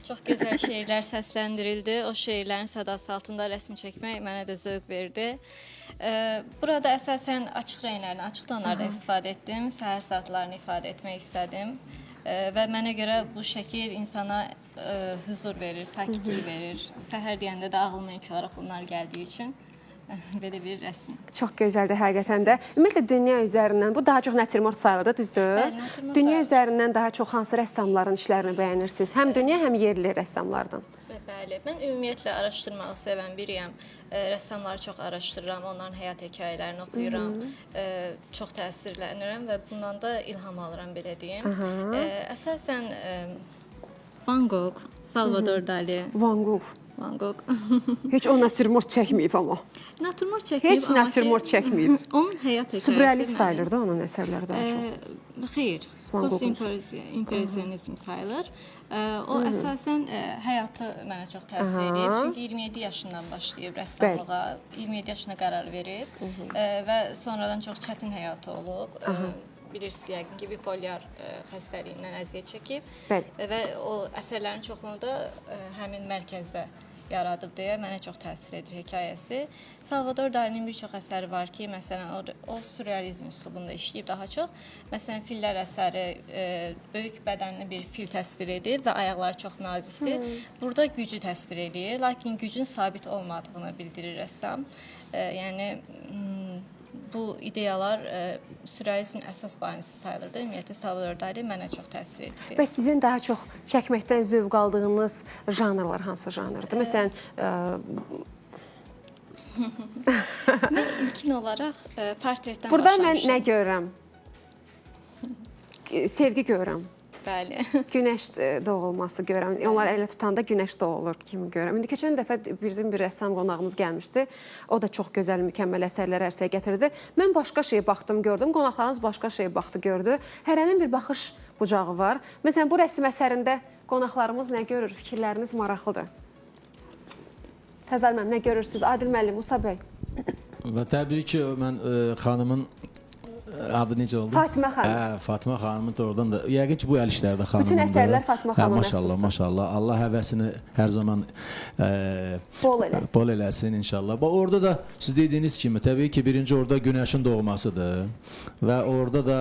Çox gözəl şeirlər səsləndirildi. O şeirlərin sədası altında rəsm çəkmək mənə də zövq verdi. Burada əsasən açıq rənglərdən, açıq tonlardan istifadə etdim. Səhər saatlarını ifadə etmək istədim. Və mənə görə bu şəkil insana huzur verir, sakitlik verir. Səhər deyəndə də ağlıma ilk olaraq bunlar gəldiyi üçün belə bir rəsm. Çox gözəldir həqiqətən də. Ümumiyyətlə dünya üzərindən bu daha çox natürmort sayılır da, düzdür? Bəli, natürmort Dünya sayılır. üzərindən daha çox hansı rəssamların işlərini bəyənirsiniz? Həm dünya, həm yerli rəssamlardan. Bəli, mən ümumiyyətlə araşdırmağı sevən biriyəm. Rəssamları çox araşdırıram, onların həyat hekayələrini oxuyuram. Çox təsirlənirəm və bundan da ilham alıram belə deyim. Əsasən Van Gogh, Salvador Dali, Van Gogh. Van Gogh. Heç o natürmort çəkməyib amma. Natürmort çəkməyib Heç amma ki, natürmort çəkməyib. Onun həyat hekayəsi Sürrealist mənim- sayılır da onun əsərləri daha çox. Xeyr. Van Gogh'un. Post-impresionizm sayılır. O əsasən həyatı mənə çox təsir edib. Çünki 27 yaşından başlayıb rəssamlığa, 27 yaşına qərar verib və sonradan çox çətin həyatı olub. Bilirsiniz yəqin ki, bipolyar xəstəliyindən əziyyət çəkib. Bəli. Və o əsərlərin çoxunu da həmin mərkəzdə yaradıb deyə mənə çox təsir edir hekayəsi. Salvador Dalinin bir çox əsəri var ki, məsələn o sürrealizm üslubunda işləyib daha çox. Məsələn fillər əsəri böyük bədənli bir fil təsvir edib və ayaqları çox nazikdir. Burada gücü təsvir eləyir, lakin gücün sabit olmadığını bildirir rəssam. Yəni bu ideyalar sürrealizmin əsas banisi sayılırdı. Ümumiyyətlə Salvador Dali mənə çox təsir edir. Bəs sizin daha çox çəkməkdən zövq aldığınız janrlar hansı janrdır? Məsələn, Mən ilkin olaraq portretdən burada mən başlamışdım. nə görürəm? Sevgi görürəm. Bəli. Günəş doğulması görürəm. Onlar ələ tutanda günəş doğulur kimi görürəm. İndi keçən dəfə bizim bir rəssam qonağımız gəlmişdi. O da çox gözəl, mükəmməl əsərlər ərsəyə gətirdi. Mən başqa şeyə baxdım, gördüm. Qonaqlarımız başqa şeyə baxdı, gördü. Hərənin bir baxış bucağı var. Məsələn, bu rəsm əsərində qonaqlarımız nə görür? Fikirləriniz maraqlıdır. Xəzəl müəllim, nə görürsünüz? Adil müəllim, Musa bəy. Və təbii ki, mən xanımın adı necə oldu? Fatimə xanım. Hə, Fatimə xanımın doğrudan da yəqin ki, bu əl işləri də xanımındır. Bütün əsərlər Fatimə xanıma maşallah, məxsusdur. maşallah. Allah həvəsini hər zaman Bol eləsin. Bol eləsin inşallah. Bax orada da siz dediyiniz kimi təbii ki, birinci orada günəşin doğmasıdır və orada da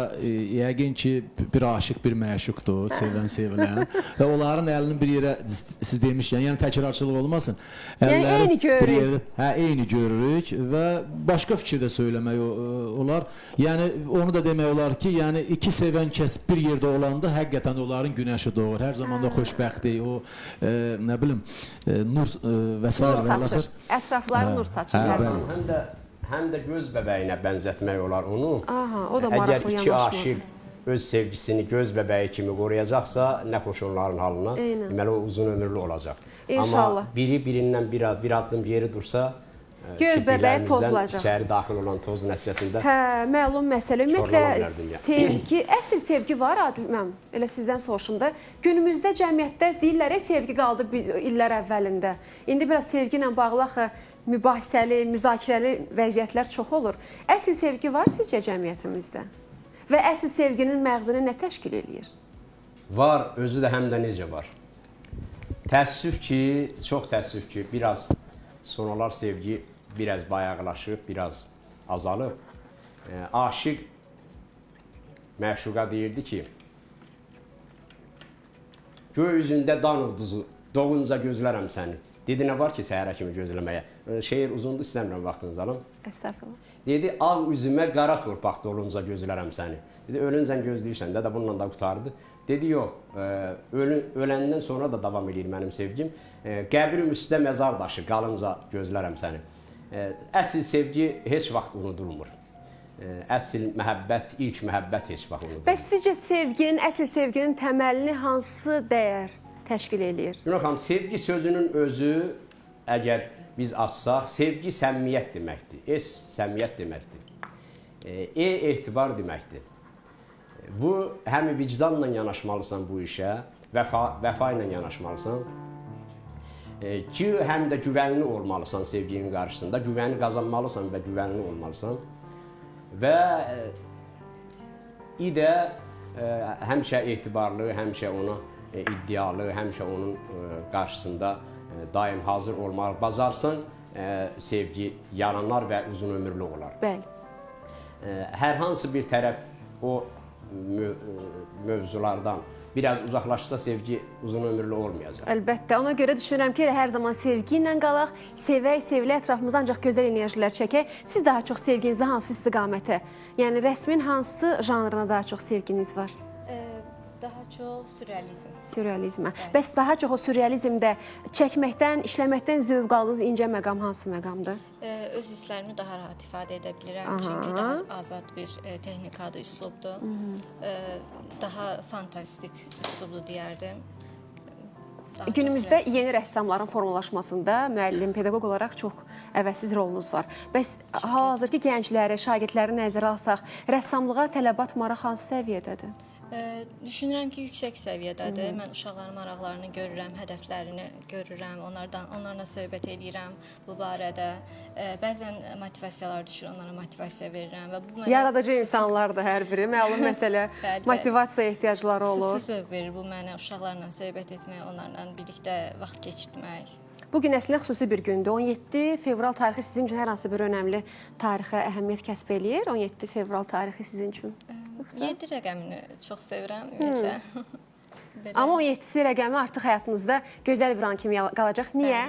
yəqin ki, bir aşiq, bir məşuqdur, sevən, sevilən və onların əlini bir yerə siz demişkən, yəni təkrarçılıq olmasın. Yəni Əlləri eyni görürük. Bir yerdə, hə, eyni görürük və başqa fikir də söyləmək olar. Yəni onu da demək olar ki, yəni iki sevən kəs bir yerdə olanda həqiqətən onların günəşi doğur. Hər zaman da xoşbəxtlik, o nə bilim, nur və sair Nur və saçır. ilaxır. Ətrafları nur saçır. Hə, hər bəli. zaman. Həm də göz bəbəyinə bənzətmək olar onu. Aha, o da Əgər maraqlı iki yanaşmadır. aşiq öz sevgisini göz bəbəyi kimi qoruyacaqsa, nə xoş onların halına. Eynən. Deməli o uzun ömürlü olacaq. İnşallah. Amma biri birindən bir addım geri dursa, Göz bəbəyi kirpiklərimizdən pozulacaq. İçəri daxil olan toz nəticəsində Hə, məlum məsələ. Ümumiyyətlə sevgi, əsl sevgi var Adil müəllim. Elə sizdən soruşum da. Günümüzdə cəmiyyətdə deyirlər, sevgi qaldı illər əvvəlində. İndi biraz sevgi ilə bağlı axı mübahisəli, müzakirəli vəziyyətlər çox olur. Əsl sevgi var sizcə cəmiyyətimizdə? Və əsl sevginin məğzini nə təşkil eləyir? Var, özü də həm də necə var. Təəssüf ki, çox təəssüf ki, biraz sonralar sevgi biraz bayaqlaşıb, biraz azalıb. Aşiq məşuqa deyirdi ki, göy üzündə dan ulduzu, doğunca gözlərəm səni. Dedi, nə var ki, səhərə kimi gözləməyə? Şeir uzundur, istəmirəm vaxtınızı alım. Əstəğfurullah. Dedi, ağ üzümə qara torpaq dolunca gözlərəm səni. Dedi, ölüncən gözləyirsən də, bununla da qurtardı. Dedi, yox, öləndən sonra da davam eləyir mənim sevgim. Qəbrim üstə məzar daşı, qalınca gözlərəm səni. Əsl sevgi heç vaxt unudulmur. Əsl məhəbbət, ilk məhəbbət heç vaxt unudulmur. Bəs sizcə sevginin, əsl sevginin təməlini hansı dəyər təşkil eləyir? Günah xanım, sevgi sözünün özü, əgər biz açsaq, sevgi səmimiyyət deməkdir. S səmimiyyət deməkdir. E etibar deməkdir. Bu, həm vicdanla yanaşmalısan bu işə, vəfa ilə yanaşmalısan. Ki, həm də güvənli olmalısan sevginin qarşısında, güvəni qazanmalısan və güvənli olmalısan. Və i də həmişə etibarlı, həmişə ona iddialı, həmişə onun qarşısında daim hazır olmalı. Bacarsan sevgi yaranlar və uzunömürlü olar. Bəli. Hər hansı bir tərəf o mövzulardan biraz uzaqlaşsa sevgi uzunömürlü olmayacaq. Əlbəttə, ona görə düşünürəm ki, elə hər zaman sevgi ilə qalaq, sevək, sevilək, ətrafımıza ancaq gözəl enerjilər çəkək. Siz daha çox sevginizi hansı istiqamətə, yəni rəsmin hansı janrına daha çox sevginiz var? Daha çox sürrealizm. Sürrealizmə. Bəs daha çox o sürrealizmdə çəkməkdən, işləməkdən zövq aldığınız incə məqam hansı məqamdır? Öz hisslərimi daha rahat ifadə edə bilirəm. Çünki daha azad bir texnikadır, üslubdur. Daha fantastik üslubdur deyərdim. Daha Günümüzdə yeni rəssamların formalaşmasında müəllim, pedaqoq olaraq çox əvəzsiz rolunuz var. Bəs hal-hazırki gəncləri, şagirdləri nəzərə alsaq, rəssamlığa tələbat, maraq hansı səviyyədədir? Düşünürəm ki, yüksək səviyyədədir. Mən uşaqların maraqlarını görürəm, hədəflərini görürəm, onlarla söhbət eləyirəm bu barədə. Bəzən motivasiyalar düşür, onlara motivasiya verirəm və bu mənə Yaradıcı insanlardır hər biri. Məlum məsələ, motivasiya ehtiyacları olur. Xüsusi zövq verir bu mənə uşaqlarla söhbət etmək, onlarla birlikdə vaxt keçirtmək. Bu gün əslində xüsusi bir gündür. 17 fevral tarixi sizin üçün hər hansı bir önəmli tarixə əhəmiyyət kəsb eləyir? 17 fevral tarixi sizin üçün. 7 rəqəmini çox sevirəm ümumiyyətlə. Belə. Amma 17-si rəqəmi artıq həyatınızda gözəl bir an kimi qalacaq. Niyə?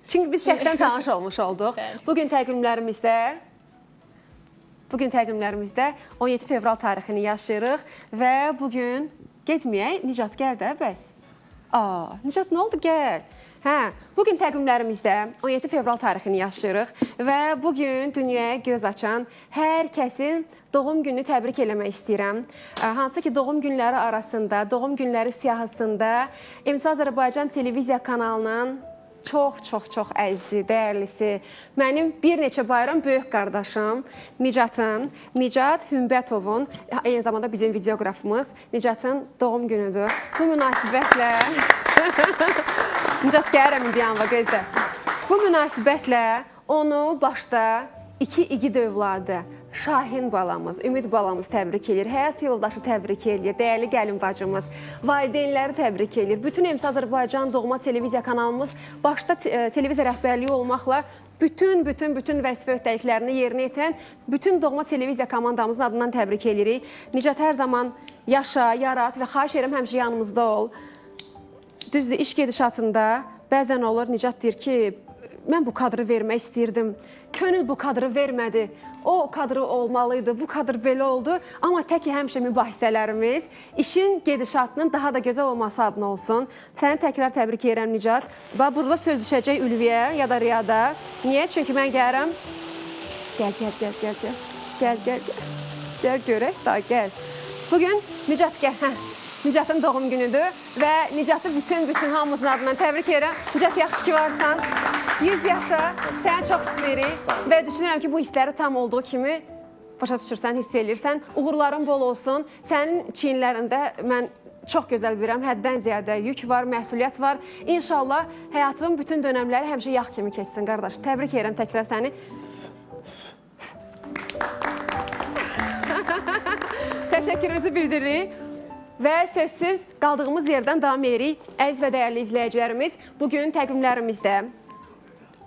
Çünki biz şəxsən tanış olmuş olduq. Bəli. Bu gün təqvimlərimizdə 17 fevral tarixini yaşayırıq və bu gün getməyək. Nicat gəl də bəs. Nicat nə oldu? Gəl. Hə, bu gün təqvimlərimizdə 17 fevral tarixini yaşayırıq və bu gün dünyaya göz açan hər kəsin doğum gününü təbrik eləmək istəyirəm. Hansı ki, doğum günləri arasında, doğum günləri siyahısında MC Azərbaycan televiziya kanalının çox, çox, çox əzizi, dəyərlisi, mənim bir neçə bayram böyük qardaşım Nicatın, Nicat Hümbətovun, eyni zamanda bizim videoqrafımız Nicatın doğum günüdür. Bu münasibətlə Nicat gəlirəm indi yanıma, gözlə. Bu münasibətlə onu başda iki igid övladı, Şahin balamız, Ümid balamız təbrik edir, həyat yoldaşı təbrik edir, dəyərli gəlin bacımız, valideynləri təbrik edir. Bütün MC Azərbaycan doğma televiziya kanalımız başda televiziya rəhbərliyi olmaqla bütün vəzifə öhdəliklərini yerinə yetirən bütün doğma televiziya komandamızın adından təbrik edirik. Nicat hər zaman yaşa, yarat və xahiş edirəm həmişə yanımızda ol. Düzdür, iş gedişatında bəzən olur, Nicat deyir ki, mən bu kadrı vermək istəyirdim. Könül bu kadrı vermədi. O kadrı olmalıydı, bu kadr belə oldu. Amma tək ki, həmişə mübahisələrimiz işin gedişatının daha da gözəl olması adına olsun. Səni təkrar təbrik edirəm Nicat. Və burada söz düşəcək Ülviyə ya da Riyada. Niyə? Çünki mən gəlirəm. Gəl, gəl, gəl, gəl, gəl. Gəl, gəl, gəl. Gəl görək da, gəl. Bugün Nicat gəl. Hə. Nicatın doğum günüdür və Nicatı bütün hamımızın adından təbrik edirəm. Nicat, yaxşı ki varsan. 100 yaşa, səni çox istəyirik və düşünürəm ki, bu hissləri tam olduğu kimi başa düşürsən, hiss eləyirsən. Uğurların bol olsun. Sənin çiyinlərində mən çox gözəl bilirəm, həddən ziyadə yük var, məsuliyyət var. İnşallah həyatının bütün dönəmləri həmişə yağ kimi keçsin, qardaş. Təbrik edirəm təkrar səni. Təşəkkürümüzü bildiririk. Və sözsüz qaldığımız yerdən davam edirik. Əziz və dəyərli izləyicilərimiz, bugün təqvimlərimizdə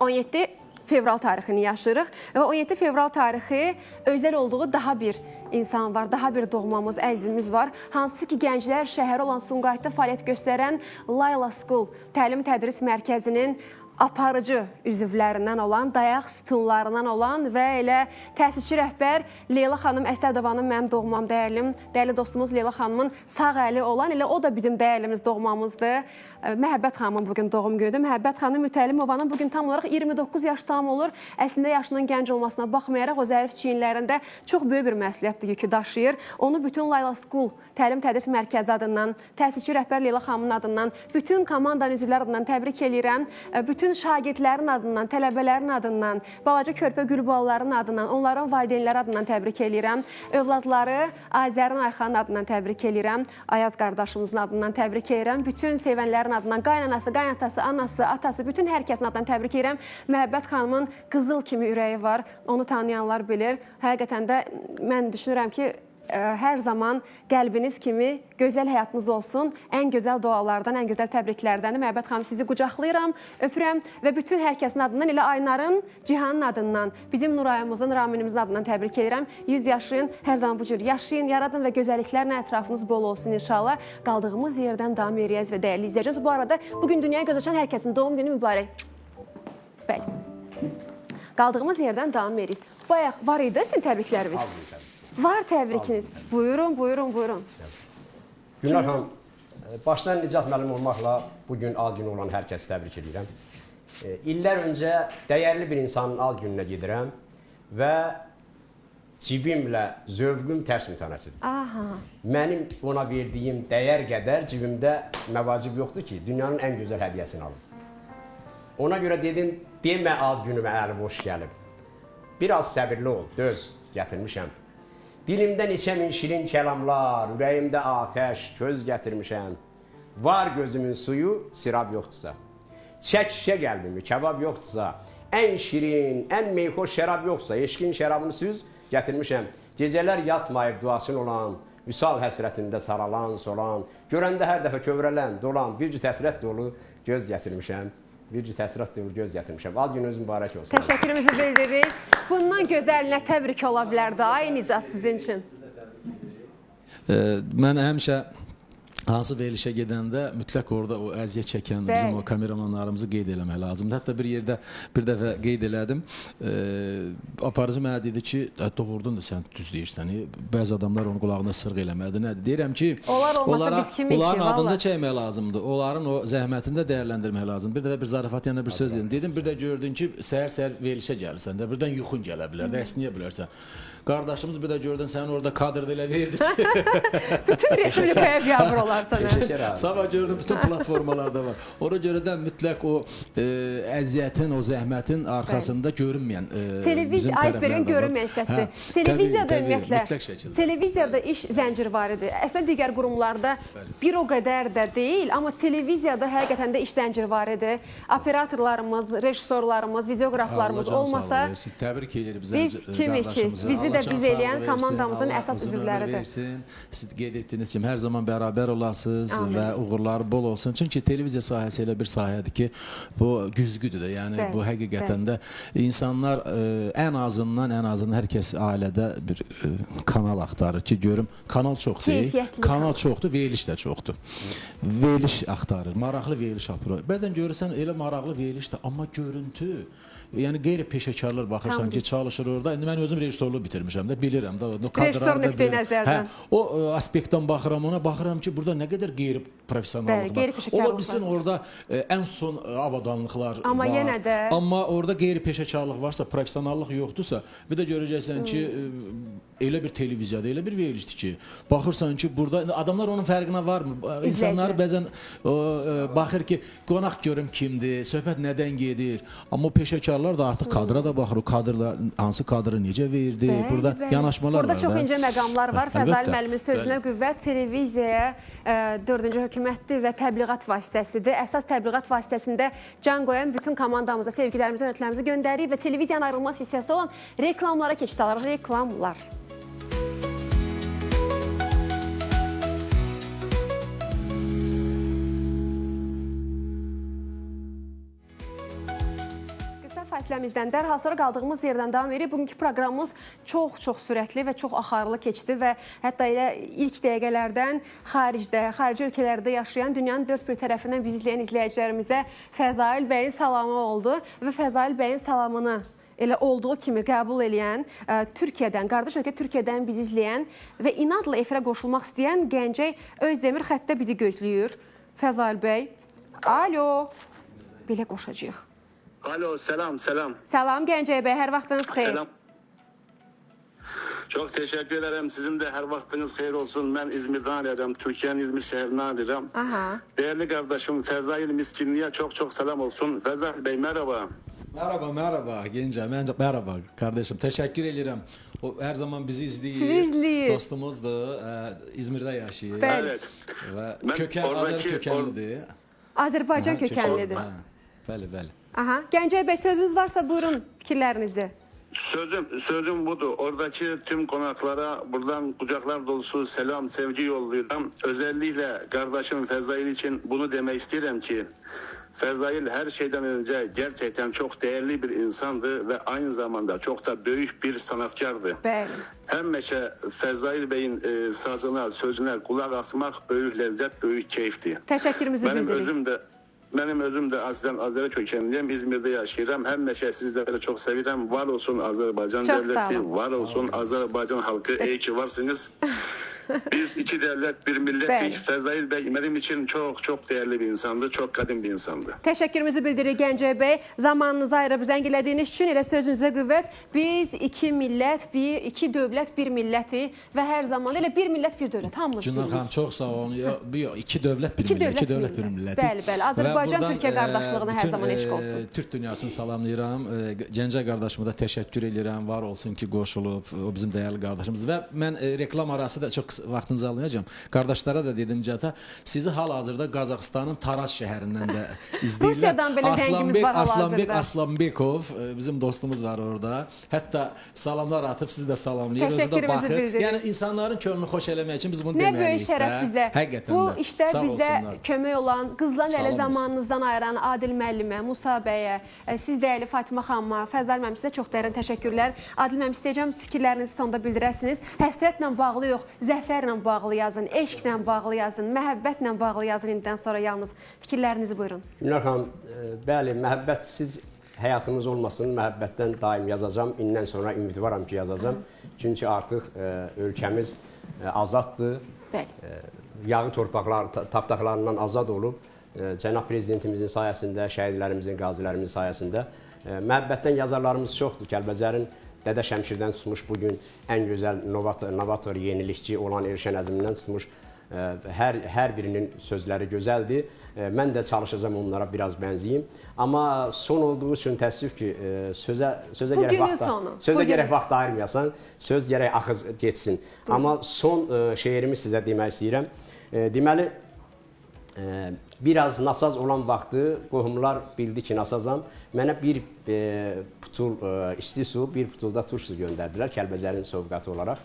17 fevral tarixini yaşayırıq və 17 fevral tarixi özəl olduğu daha bir insan var, daha bir doğmamız, əzizimiz var. Hansı ki, Gənclər şəhəri olan Sumqayıtda fəaliyyət göstərən Layla School təlim tədris mərkəzinin aparıcı üzvlərindən olan, dayaq sütunlarından olan və elə təsisçi rəhbər Leyla xanım Əsədovanın mənim doğmam, dəyərlim, dəyərli dostumuz Leyla xanımın sağ əli olan, elə o da bizim dəyərlimiz doğmamızdır. Məhəbbət xanımın bugün doğum günüdür. Məhəbbət xanım Mütəllimovanın bugün tam olaraq 29 yaş tam olur. Əslində yaşının gənc olmasına baxmayaraq o zərif çiyinlərində çox böyük bir məsuliyyət yükü daşıyır. Onu bütün Layla School təlim tədris mərkəzi adından, təsisçi rəhbər Leyla xanımın adından, bütün komandanın üzvləri adından təbrik eləyirəm. Bütün şagirdlərin adından, tələbələrin adından, balaca körpə gül balaların adından, onların valideynləri adından təbrik eləyirəm. Övladları Azərin Ayxanın adından təbrik eləyirəm. Ayaz qardaşımızın adından təbrik eləyirəm. Bütün sevənlərin adından, qaynanası, qaynatası, anası, atası, bütün hər kəsin adından təbrik edirəm. Məhəbbət xanımın qızıl kimi ürəyi var. Onu tanıyanlar bilir. Həqiqətən də mən düşünürəm ki, Hər zaman qəlbiniz kimi gözəl həyatınız olsun. Ən gözəl dualardan, ən gözəl təbriklərdən Məhəbbət xanım sizi qucaqlayıram, öpürəm və bütün hər kəsin adından, elə Aynarın, Cihanın adından, bizim Nurayımızın, Raminimizin adından təbrik edirəm. 100 yaşayın, hər zaman bu cür yaşayın, yaradın və gözəlliklərlə ətrafınız bol olsun inşallah. Qaldığımız yerdən davam eləyəz və dəyərli izləyicilər. Bu arada bugün dünyaya göz açan hər kəsin doğum günü mübarək. Bəli. Qaldığımız yerdən davam edirik. Bayaq var idi sizin təbrikləriniz. Var təbrikiniz. Buyurun, buyurun, buyurun. Gülnar xanım, başdan Nicat müəllim olmaqla bugün ad günü olan hər kəsi təbrik edirəm. İllər öncə dəyərli bir insanın ad gününə gedirəm və cibimlə zövqüm tərs mitanəsidir. Aha. Mənim ona verdiyim dəyər qədər cibimdə məvacib yoxdur ki, dünyanın ən gözəl hədiyyəsini alım. Ona görə dedim, demə ad günümə əli boş gəlib. Biraz səbirli ol, döz, gətirmişəm. Dilimdə neçə min şirin kəlamlar, ürəyimdə atəş, köz gətirmişəm. Var gözümün suyu, sirab yoxdursa. Çək şişə qəlbimi, kebab yoxdursa. Ən şirin, ən meyxoş şərab yoxsa, eşqin şərabını süz, gətirmişəm. Gecələr yatmayıb duasın olan, vüsal həsrətində saralan, solan, görəndə hər dəfə kövrələn, dolan, bir cüt həsrət dolu göz gətirmişəm. Bir cüt həsrət dolu göz gətirmişəm. Ad gününüz mübarək olsun. Təşəkkürümüzü bildiririk. Bundan gözəl nə təbrik ola bilərdi ay Nicat sizin üçün? Mən həmişə hansı verilişə gedəndə mütləq orada o əziyyət çəkən bizim o kameramanlarımızı qeyd eləmək lazımdır. Hətta bir yerdə bir dəfə qeyd elədim. Aparıcı mənə dedi ki, doğrudan da sən düz deyirsən. Bəzi adamlar onun qulağına sırğ eləməlidir. Nədir? Deyirəm ki, onlar olmasa biz kimik ki, onların adını da çəkmək lazımdır. Onların o zəhmətini də dəyərləndirmək lazımdır. Bir dəfə bir zarafat yanına bir söz dedim. Dedim, bir də gördün ki, səhər-səhər verilişə gəlirsən də, birdən yuxun gələ bilər, də əsniyə bilərsən. Qardaşımız bir də gördün sənin orada kadrda elə verdi ki, bütün respublikaya biabır olar sənə. Sabah gördüm bütün platformalarda var. Ona görə də mütləq o əziyyətin, o zəhmətin arxasında görünməyən bizim icebergin görünməyən hissəsi. Televiziyada ümumiyyətlə, mütləq şəkildə. Televiziyada iş zəncirvaridir. Əslində digər qurumlarda bir o qədər də deyil, amma televiziyada həqiqətən də iş zəncirvaridir. Operatorlarımız, rejissorlarımız, videoqraflarımız olmasa təbrik edirik biz kimik ki, bizi də biz eləyən komandamızın əsas üzvləridir. Siz qeyd etdiyiniz kimi hər zaman bərabər olasınız və uğurları bol olsun. Çünki televiziya sahəsi elə bir sahədir ki, bu güzgüdür də. Yəni bu həqiqətən də insanlar ən azından hər kəs ailədə bir kanal axtarır ki, görüm kanal çox deyil. Kanal çoxdur, veriliş də çoxdur. Veriliş axtarır, maraqlı veriliş aparır. Bəzən görürsən elə maraqlı veriliş də, amma görüntü, yəni qeyri-peşəkarlar baxırsan ki, çalışır orada. İndi mən özüm rejissorluğu bitirmişəm də, bilirəm də. Rejissor nöqteyi nəzərdən. O aspektdən baxıram ona, baxıram ki, burada nə qədər qeyri-professionallıq var. Ola bilsin orada ən son avadanlıqlar var. Yenə də... Amma orada qeyri-peşəkarlıq varsa, professionallıq yoxdursa, bir də görəcəksən ki, elə bir televiziyada, elə bir verilişdir ki, baxırsan ki, burada adamlar onun fərqinə varmır. İnsanlar bəzən baxır ki, qonaq görüm kimdir, söhbət nədən gedir. Amma o peşəkarlar da artıq kadra da baxır, o kadrla hansı kadrı necə verdi, burada yanaşmalar var. Burada çox incə məqamlar var. Fəzail müəllimin sözünə qüvvət, televiziyaya dördüncü hökumətdir və təbliğat vasitəsidir. Əsas təbliğat vasitəsində can qoyan bütün komandamıza sevgilərimizi, hörmətlərimizi göndəririk və televiziyanın ayrılmaz hissəsi olan reklamlara keçid alırıq. Reklamlar. Fasiləmizdən dərhal sonra qaldığımız yerdən davam edirik. Bugünkü proqramımız çox-çox sürətli və çox axarlı keçdi və hətta elə ilk dəqiqələrdən xaricdə, xarici ölkələrdə yaşayan dünyanın dörd bir tərəfindən bizi izləyən izləyicilərimizə Fəzail bəyin salamı oldu və Fəzail bəyin salamını elə olduğu kimi qəbul eləyən, Türkiyədən, qardaş ölkə Türkiyədən bizi izləyən və inadla efirə qoşulmaq istəyən Gəncək Özdemir xəttdə bizi gözləyir. Fəzail bəy, alo, belə qoşacağıq. Alo, selam, selam. Selam Gəncək bəy, hər vaxtınız xeyir. Selam. Çok teşekkür ederim. Sizin de her vaktiniz hayır olsun. Ben İzmir'den arıyorum. Türkiye'nin İzmir şehrinden arıyorum. Aha. Değerli kardeşim Fəzail Miskinli'ye çok çok selam olsun. Fəzail Bey merhaba. Merhaba, merhaba Gencə. Merhaba kardeşim. Teşekkür ederim. O her zaman bizi izleyir. Sizi izleyir. Dostumuzdur. İzmir'de yaşayır. Bəli. Evet. Və Mən kökən, oradakı, Azər kökənlidir. Azərbaycan kökənlidir. Bəli, bəli. Aha. Gəncək bəy, sözünüz varsa buyurun fikirlərinizi. Sözüm budur. Oradaki tüm konaklara buradan kucaklar dolusu selam, sevgi yolluyorum. Özellikle kardeşim Fəzail için bunu demek isterim ki Fəzail her şeyden önce gerçekten çok değerli bir insandı ve aynı zamanda çok da büyük bir sanatkardı. Bəli. Həmişə Fəzail Bey'in sazına, sözüne kulak asmak büyük lezzet, büyük keyifti. Təşəkkürümüzü Benim bildiririk. özüm de benim özüm de aslen Azeri kökenliyim. İzmir'de yaşayıram. Həmişə sizleri çok sevirəm. Var olsun Azerbaycan Çok sağ devleti, olun. var olsun Azerbaycan halkı. İyi ki varsınız. Biz iki devlet, bir millettik. Bəli. Fəzail Bey benim için çok çok değerli bir insandı. Çok kadim bir insandı. Təşəkkürümüzü bildiririk Gəncə bəy. Zamanınızı ayırıb zəng elədiyiniz üçün elə sözünüzə qüvvət. Biz iki millət, iki dövlət, bir millətik və hər zaman elə bir millət, bir dövlət. Hamımız Günar bilirik. xanım, çox sağ olun. İki dövlət bir İki millət, iki dövlət, dövlət bir millət. millət. Bəli, bəli. Azərbaycan Türkiyə qardaşlığına hər bütün, zaman eşq olsun. Türk dünyasını salamlayıram. Gəncə qardaşıma da təşəkkür edirəm. Var olsun ki, qoşulub. O bizim dəyərli qardaşımız. Və mən reklam arası da çox qısa vaxtınızı almayacağam. Qardaşlara da dedim cəhətə, sizi hal-hazırda Qazaxıstanın Taraz şəhərindən də izləyirlər. Rusiyadan belə zəngimiz var hal-hazırda. Aslanbek Aslanbekov bizim dostumuz var orada. Hətta salamlar atıb sizi də salamlayır. Özü də Təşəkkürümüzü baxır. bildiririk. Yəni insanların könlünü xoş eləmək üçün biz bunu Nə deməliyik böyük şərəf də. bizə. Həqiqətən Bu də. işdə Sağ bizə olsunlar. kömək olan, qızlan elə Salam olsun. zamanınızdan ayıran Adil müəllimə, Musa bəyə, siz dəyərli Fatimə xanıma, Fəzal müəllim, sizə çox dərin təşəkkürlər. Adil müəllim, istəyəcəm siz fikirlərinizi sonda bildirəsiniz. Həsrətlə bağlı yox, zəfərlə bağlı yazın, eşqlə bağlı yazın, məhəbbətlə bağlı yazın indidən sonra yalnız fikirlərinizi buyurun. Gülnar xanım, bəli, məhəbbətsiz həyatımız olmasın, məhəbbətdən daim yazacağam. İndən sonra ümidvaram ki, yazacağam. Çünki artıq ölkəmiz azaddır. Bəli. Yağı torpaqlar, tapdaqlarından azad olub. Cənab prezidentimizin sayəsində, şəhidlərimizin, qazilərimizin sayəsində məhəbbətdən yazarlarımız çoxdur. Kəlbəcərin Dədə Şəmşirdən tutmuş bu gün ən gözəl novator, yenilikçi olan Elşən Əzimindən tutmuş hər birinin sözləri gözəldir. Mən də çalışacağam onlara biraz bənzəyim. Amma son olduğu üçün təəssüf ki, sözə gərək vaxt sözə gərək vaxt ayırmayasan, söz gərək axız getsin. Amma son şeirimi sizə demək istəyirəm. Deməli, biraz nasaz olan vaxtı qohumlar bildi ki, nasazam. Mənə bir putul isti su, bir putulda turş su göndərdilər Kəlbəcərin sovqatı olaraq.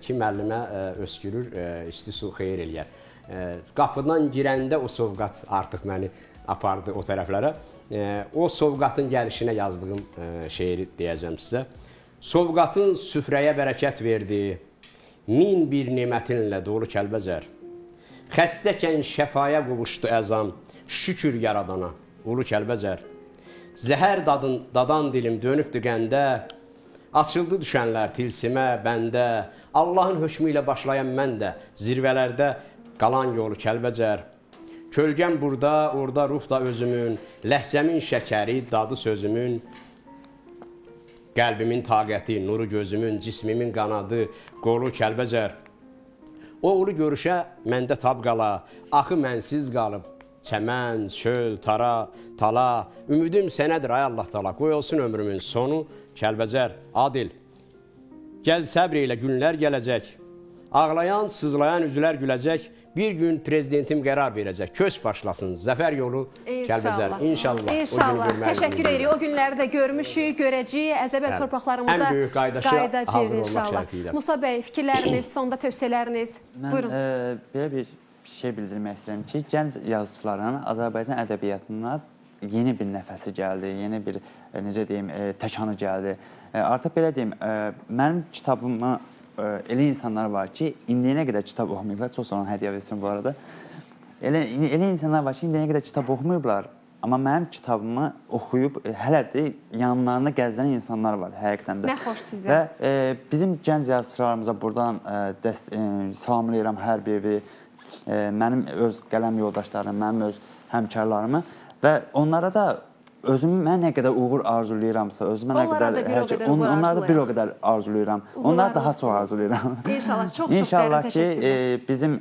Ki, müəllimə öskürür, isti su xeyir eləyər. Qapıdan girəndə o sovqat artıq məni apardı o tərəflərə. O sovqatın gəlişinə yazdığım şeiri deyəcəm sizə. Sovqatın süfrəyə bərəkət verdi, min bir nemətinlə dolu Kəlbəcər. Xəstəkən şəfaya qovuşdu əzam, şükür yaradana, ulu Kəlbəcər. Zəhər dadan dilim dönübdü qəndə, açıldı düşənlər tilsimə, bəndə. Allahın hökmü ilə başlayan mən də, zirvələrdə qalan yolu Kəlbəcər. Kölgəm burada, orada ruh da özümün, ləhcəmin şəkəri, dadı sözümün. Qəlbimin taqəti, nuru gözümün, cismimin qanadı, qolu Kəlbəcər. O ulu görüşə məndə tab qala, axı mənsiz qalıb, çəmən, çöl, tara, tala. Ümidim sənədir ay Allah tala, qoy olsun ömrümün sonu Kəlbəcər. Adil, gəl səbr elə, günlər gələcək. Ağlayan, sızlayan üzlər güləcək. Bir gün prezidentim qərar verəcək. Köç başlasın, zəfər yolu Kəlbəcər. İnşallah. İnşallah. Təşəkkür edirik. O günləri də görmüşük, görəcəyik. Əzəbət torpaqlarımıza ən böyük qaydaşı hazır olmaq şərti ilə. Musa bəy, fikirləriniz, sonda tövsiyələriniz. Buyurun. Mən belə bir şey bildirmək istəyirəm ki, gənc yazıçıların Azərbaycan ədəbiyyatına yeni bir nəfəsi gəldi, yeni bir, necə deyim, təkanı gəldi. Artıq belə deyim, mənim kitabımı elə insanlar var ki, indiyənə qədər kitab oxumayıblar. Çox sağ olun hədiyyə versin bu arada. Elə insanlar var ki, indiyənə qədər kitab oxumayıblar, amma mənim kitabımı oxuyub hələ də yanlarında gəzdirən insanlar var həqiqətən də. Nə xoş sizə. Və bizim gənc yazıçılarımıza buradan salamlayıram hər birini. Mənim öz qələm yoldaşlarım, mənim öz həmkarlarımı və onlara da özümə nə qədər uğur arzulayıramsa, özümə nə qədər hər şey, onlara da bir o qədər arzulayıram. Onlara daha çox arzulayıram. İnşallah, çox İnşallah ki, bizim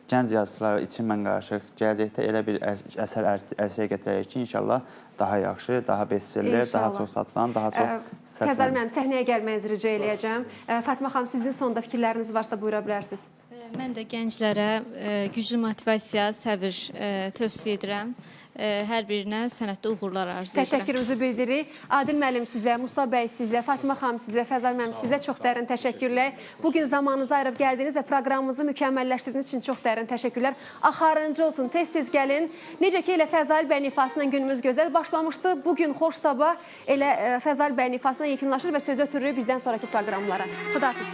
gənc yazıçılar için mən qarışıq gələcəkdə elə bir əsər ərsəyə gətirərik ki, inşallah daha yaxşı, daha bestseller, daha çox satılan, daha çox səslənən. Fəzal müəllim, səhnəyə gəlməyinizi rica eləyəcəm. Fatimə xanım, sizin sonda fikirləriniz varsa buyura bilərsiniz. Mən də gənclərə güclü motivasiya, səbir tövsiyə edirəm. Hər birinə sənətdə uğurlar arzu edirəm. Təşəkkürümüzü bildiririk. Adil müəllim sizə, Musa bəy sizə, Fatma xanım sizə, Fəzail müəllim sizə çox dərin təşəkkürlər. Bu gün zamanınızı ayırıb gəldiyiniz və proqramımızı mükəmməlləşdirdiyiniz üçün çox dərin təşəkkürlər. Axarıncı olsun, tez-tez gəlin. Necə ki elə Fəzail bəyin ifası ilə günümüz gözəl başlamışdı. Bu gün xoş sabah elə Fəzail bəyin ifası ilə yekunlaşır və sözü ötürürük bizdən sonrakı proqramlara. Xudahafiz.